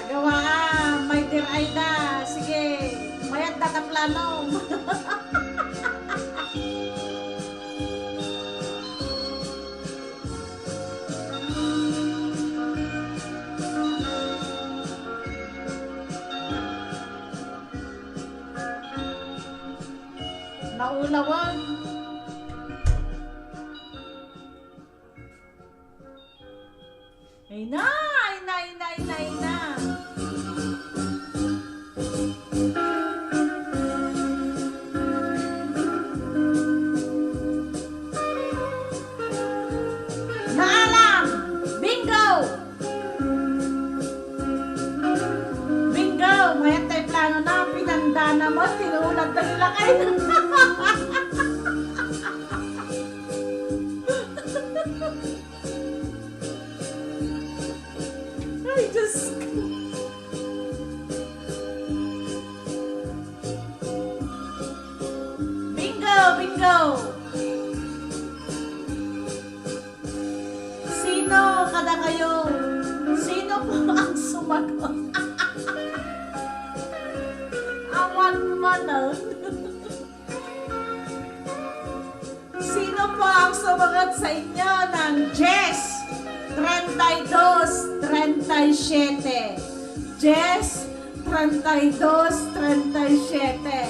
Agawaa, my dear Aida. Sige, mayat data plano. Nauna Tawag. Ay na, ay na, ay na, ay na, ay na. Naalam! Bingo! Bingo! Mayat tay plano na, pinanda naman, tinulag na nila kayo. Ay, Diyos ko. Bingo! Bingo! Sino kada kayo? Sino po ang sumagot? Awan man, ah. Sino po ang sumagot sa inyo ng dies, treinta y dos, treinta y siete? Dies, treinta y dos, treinta y siete.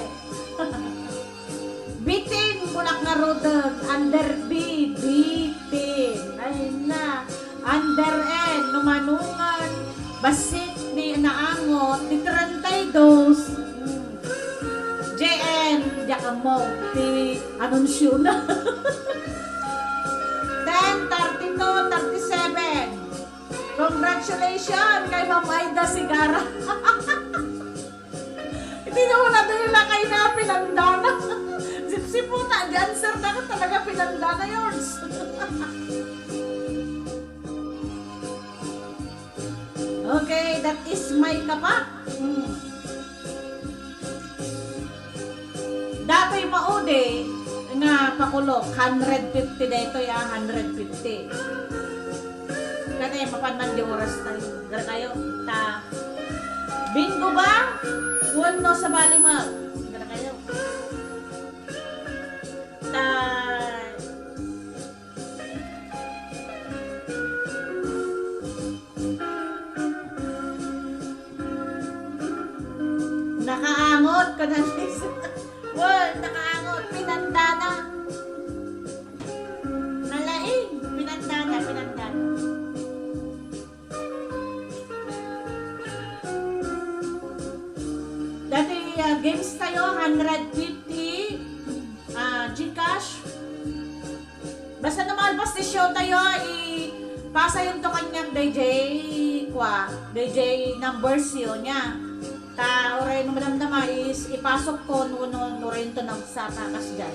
Bitin, Bulak nga Rudog, under B, bitin. Ay na. Under N, numanungan, bassit ni naangot, ti treinta y dos. Hmm. J N, diak ammo, ti anunsio na. Ten, thirty-two, thirty-seven. Congratulations kay Ma'am Aida Sigara. Hindi na wala tayo lakay na pinandana. Sipsipuna, the answer na ka talaga pinandana, Yords. Okay, that is my kapak. Hmm. Datoy maudi nga pakulok, hundred fifty daytoy, ah, hundred fifty. Kani, mapan man di oras tayo. Gara kayo, ta, bingo ba? Wenno sabali mo. Gara kayo. Ta, nakaangot ka na, Liz. Well, nakaangot. Pinandana. Nalaing. Pinandana, pinandana. Dati, ah, games tayo, hundred fifty, ah, GCash. Basta no malpas ti show tayo, ipasa yun to kanyang D J, kwa, D J numbers yun niya. Ta, uray no madamdama is ipasok ko no, no, no rin to nagsapakas dyan.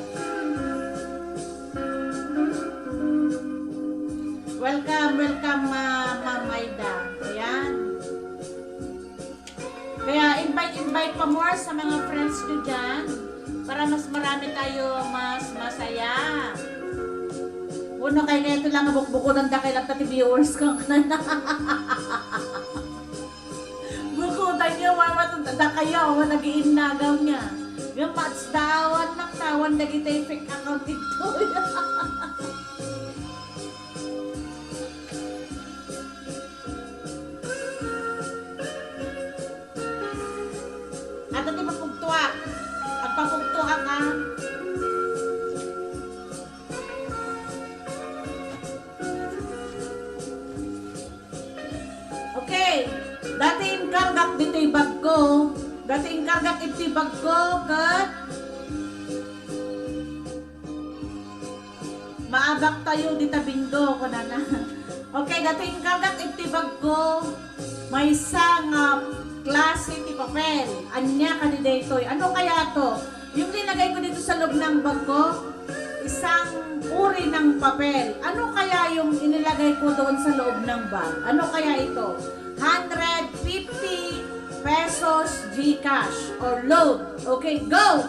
Welcome, welcome, ma-, Ma'am Aida. Ayan. Kaya invite, invite pa more sa mga friends nyo dyan para mas marami tayo, mas masaya. Uno kay kaya ito lang bukbukudan da kay latta ti viewers ko. Bukudan nyo, mama, da kaya, o, nag-iinnagaw niya. Yung mats dawan, naktawan, dagiti fake account ito. Adda ti mapugtuak. Agpapugtuak, ah. Okay. Dati inkargak ditoy bagko. Dati inkargak iti bagko ket maabak tayo dita bingo, kunana. Okay, dati inkargak iti bagko, maysa nga klase ti papel. Ania kadi daytoy? Ano kaya to? Yung nilagay ko dito sa loob ng bagko, isang uri ng papel. Ano kaya yung inilagay ko doon sa loob ng bag? Ano kaya ito? Hundred fifty pesos GCash or load. Okay, go!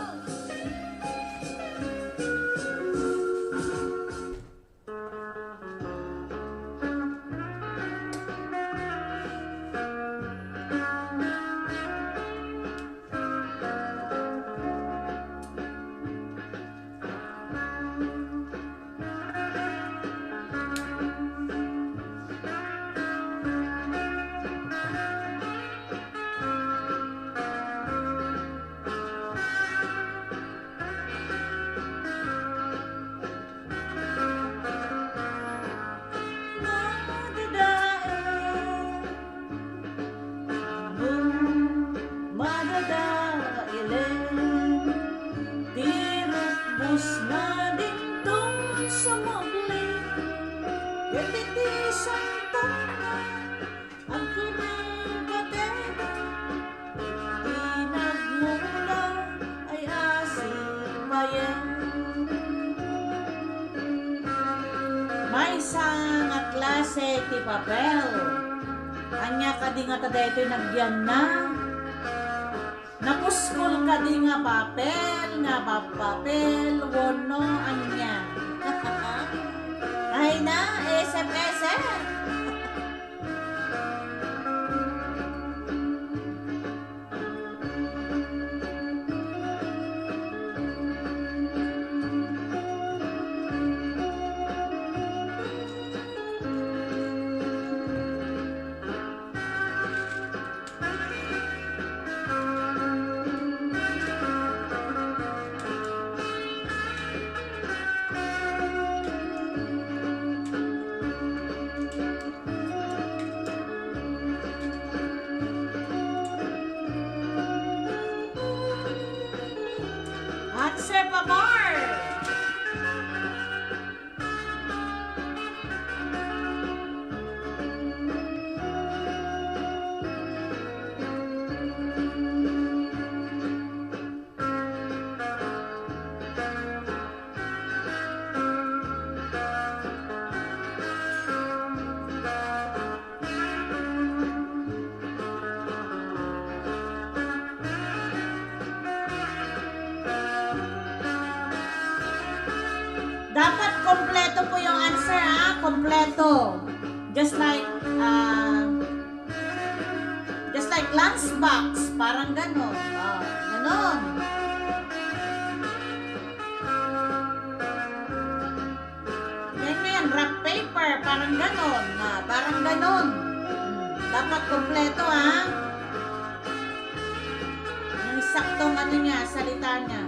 Seti papel. Ania kadi ngata daytoy nagyanna? Napuskol kadi nga papel, nga ba-, papel, wenno ania? Ay na, esep-esep. Answer pa more! Dapat kompleto po yung answer, ha? Kompleto. Just like, ah, just like lunchbox, parang ganon. Ah, ganon. Ganyan, wrap paper, parang ganon. Ah, parang ganon. Hmm, dapat kompleto, ha? Yung saktong ano niya, salita niya.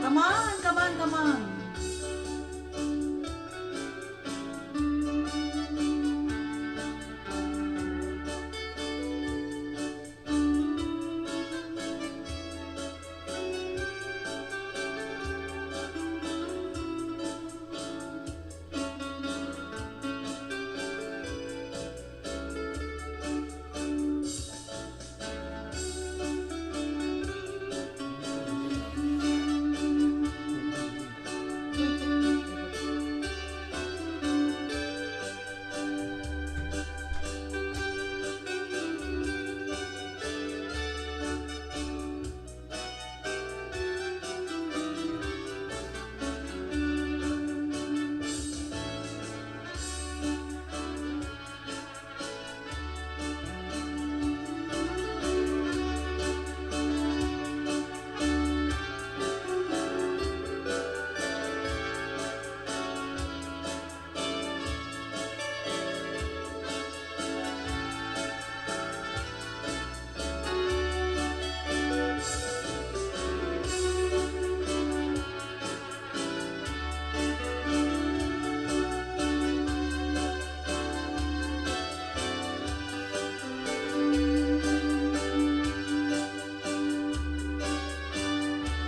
Come on, come on, come on.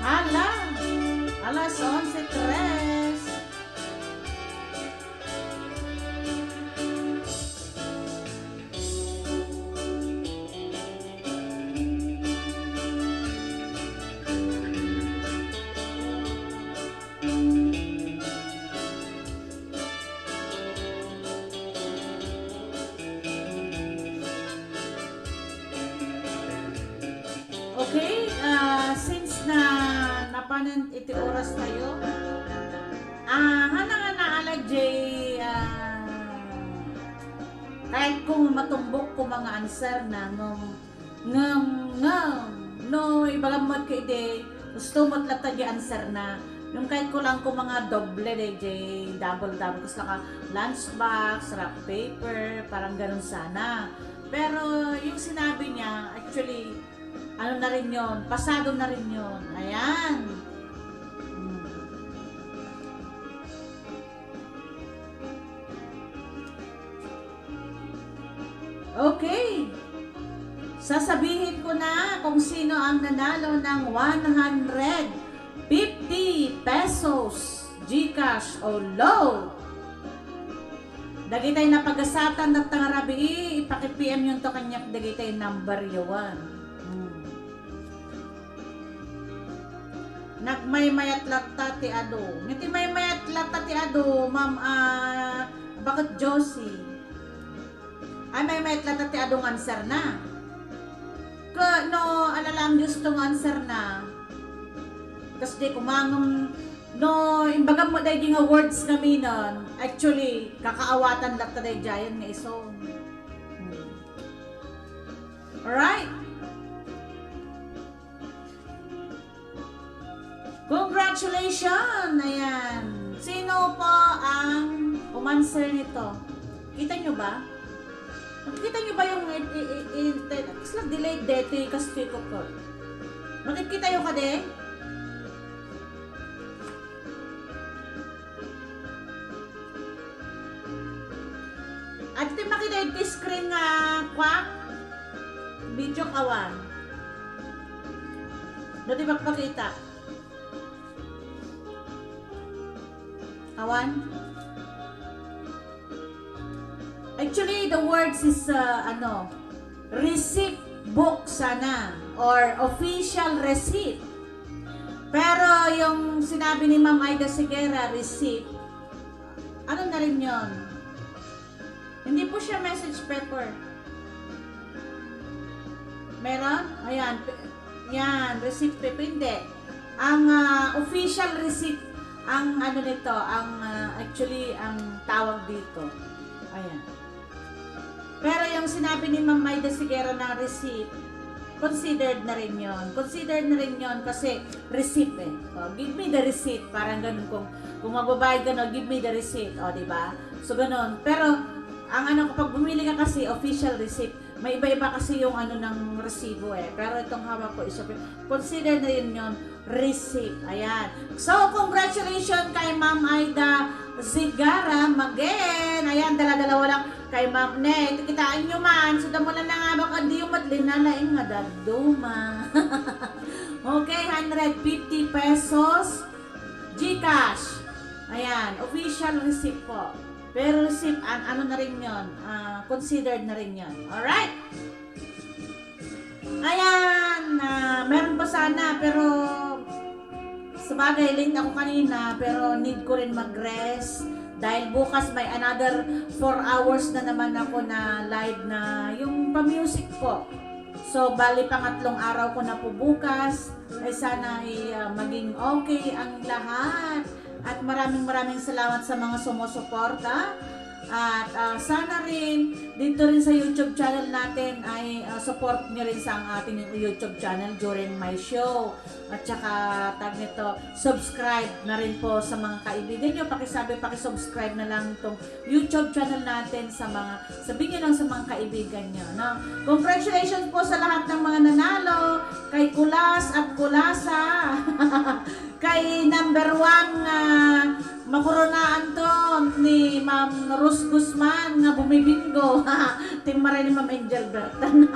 Hala! Alas onse tres. Okay, ah, since na napanen iti oras tayo, Ah, hana nga naalad, Jay, ah, kayatko nga matumbok ko mga answer na, ngem, ngem, ngem, no, ibagam met ket idi, gusto met latta di answer na. Yung kayatko lang ko mga doble, Jay, double, double, kas ka lunchbox, wrap paper, parang ganun sana. Pero yung sinabi niya, actually, ano na rin yun, pasado na rin yun. Ayan. Hmm. Okay. Sasabihin ko na kung sino ang nanalo ng one hundred fifty pesos GCash o load. Dagitay napagasatan tatta nga rabii, ipaki-P M yonto kaniak dagitay number yawan. Hmm. Nagmaymayat latta ti adu. Iti maymayat latta ti adu, Ma'am, ah, Bakit Josie? Ay, maymayat latta ti adu nga answer na. Ka, no, alala ang Diyos to nga answer na. Kas di kumangem, no, imbagam mo daydi nga words ngamin, actually, kakaawatan latta daydiayen nga iso. Hmm. Alright? Congratulations! Ayan. Sino po ang umanswer nito? Kita nyo ba? Nakikita nyo ba yung i-, i-, i-, i-, te-, kasla delay deti, kastoy ko po. Makikita nyo kadi? Adi ti makita iti screen nga, kwa? Video kawan. Dati magpakita. Awan? Actually, the words is, uh, ano, receipt book sana or official receipt. Pero yung sinabi ni Ma'am Aida Sigera, receipt, ano na rin yon? Hindi po siya message paper. Meron? Ayan. Pe-, yan. Receipt paper. Hindi. Ang, ah, official receipt, ang ano nito, ang, ah, actually, ang tawag dito. Ayan. Pero yung sinabi ni Ma'am Maida Sigera na receipt, considered na rin yon. Considered na rin yon kasi receipt eh. Oh, "Give me the receipt." Parang ganun kung, kung magbabayad ka, no, "Give me the receipt." O, di ba? So, ganun. Pero, ang ano, kapag bumili ka kasi, official receipt, may iba-iba kasi yung ano ng resibo eh. Pero itong hawak ko is, consider na yun yun, receipt. Ayan. So, congratulations kay Ma'am Aida Zigara Magin. Ayan, dala-dalawa lang kay Ma'am Ne. Ito, kitaan nyo man. So, damo na nga baka di yung madlin na laing nga daduma. Okay, hundred fifty pesos. GCash. Ayan, official receipt po. Pero receipt, an-, ano na rin yun? Ah, considered na rin yun. Alright? Ayan, ah, meron pa sana, pero sabagay, late ako kanina, pero need ko rin mag-rest. Dahil bukas may another four hours na naman ako na live na yung pa-music po. So, bali, pangatlong araw ko na po bukas. Ay, sana ay, ah, maging okay ang lahat. At maraming, maraming salamat sa mga sumusuporta. At, ah, sana rin, dito rin sa YouTube channel natin ay, ah, support nyo rin sa ang ating YouTube channel during my show. At saka, tag nito, subscribe na rin po sa mga kaibigan nyo. Pakisabi, pakisubscribe na lang itong YouTube channel natin sa mga, sabihin nyo lang sa mga kaibigan nyo, no? Congratulations po sa lahat ng mga nanalo, kay Kulas at Kulasa, kay number one nga makoronaan to ni Ma'am Rose Guzman nga bumibingo. Timmaray ni Ma'am Angel Bertan.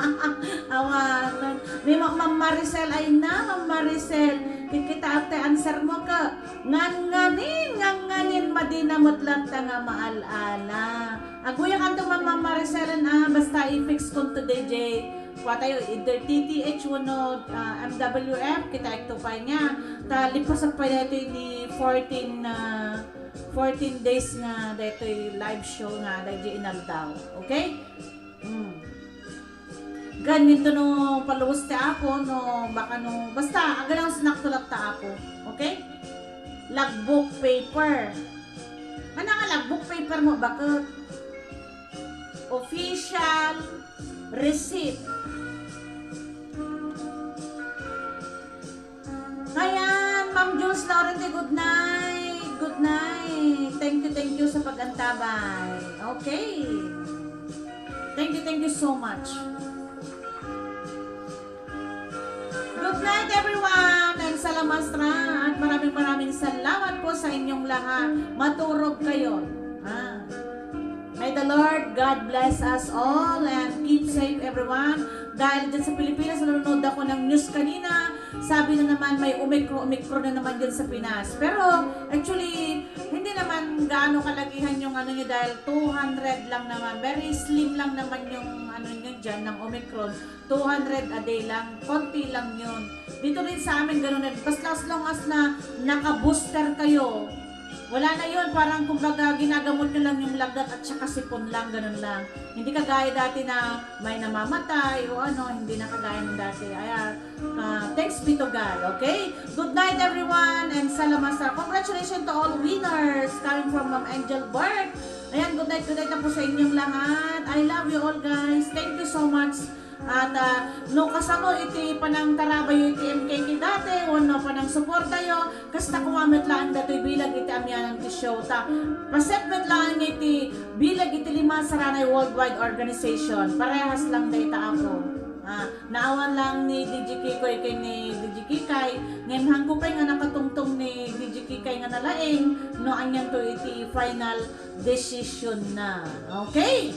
Awan. Ni Ma-, Ma'am Maricel, ay na, Ma'am Maricel, kikita ate answer mo ka. Ngan-nganin, ngan-nganin, madina met latta nga maal-ala. Aguyak anto, Ma'am Maricel, ah, basta i-fix kon today, Jay. Kuha tayo, either T T H wenno, ah, M W F, kita ekto pay nga. Ta, lipasak pay daytoy ni fourteen, ah, fourteen days nga daytoy live show nga daytoy inaldaw. Okay? Mm. Ganyan to no palubos ti Apo, no, baka no, basta, aganaw snack to latta Apo. Okay? Logbook paper. Ano nga logbook paper mo, bakit? Official receipt. Ayan, Ma'am Jules Laurenti, good night. Good night. Thank you, thank you sa pag-antabay. Okay. Thank you, thank you so much. Good night, everyone, and salamastra. At maraming maraming salamat po sa inyong lahat. Maturog kayo. Ah. May the Lord God bless us all and keep safe, everyone. Dahil dyan sa Pilipinas, nanonood ako ng news kanina. Sabi na naman may Omicron, Omicron na naman dyan sa Pinas. Pero actually, hindi naman gaano kalakihan yung ano niya dahil two hundred lang naman. Very slim lang naman yung ano niya dyan ng Omicron. Two hundred a day lang. Konti lang yun. Dito rin sa amin, ganun din. Basta as long as na naka-booster kayo, wala na yun. Parang kumbaga, ginagamot nyo lang yung lagnat at saka sipon lang, ganun lang. Hindi kagaya dati na may namamatay o ano, hindi na kagaya ng dati. Ayan, ah, thanks be to God, okay? Good night, everyone, and salamastra. Congratulations to all winners coming from Ma'am Angel Burke. Ayan, good night, good night na po sa inyong lahat. I love you all, guys. Thank you so much. At, ah, no kasano iti panangtarabayo iti M K K dati, wenno panangsuportayo, kasta koma met laeng datoy bilag iti amianan ti show ta. Paset met laeng iti bilag iti lima saranay worldwide organization. Parehas lang dayta, Apo. Ah, naawan lang ni D J Kikoy ken ni D J Kikay. Ngem haanko pay nga nakatungtong ni D J Kikay nga nalaing no anianto iti final decision na. Okay?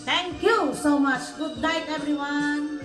Thank you so much. Good night, everyone.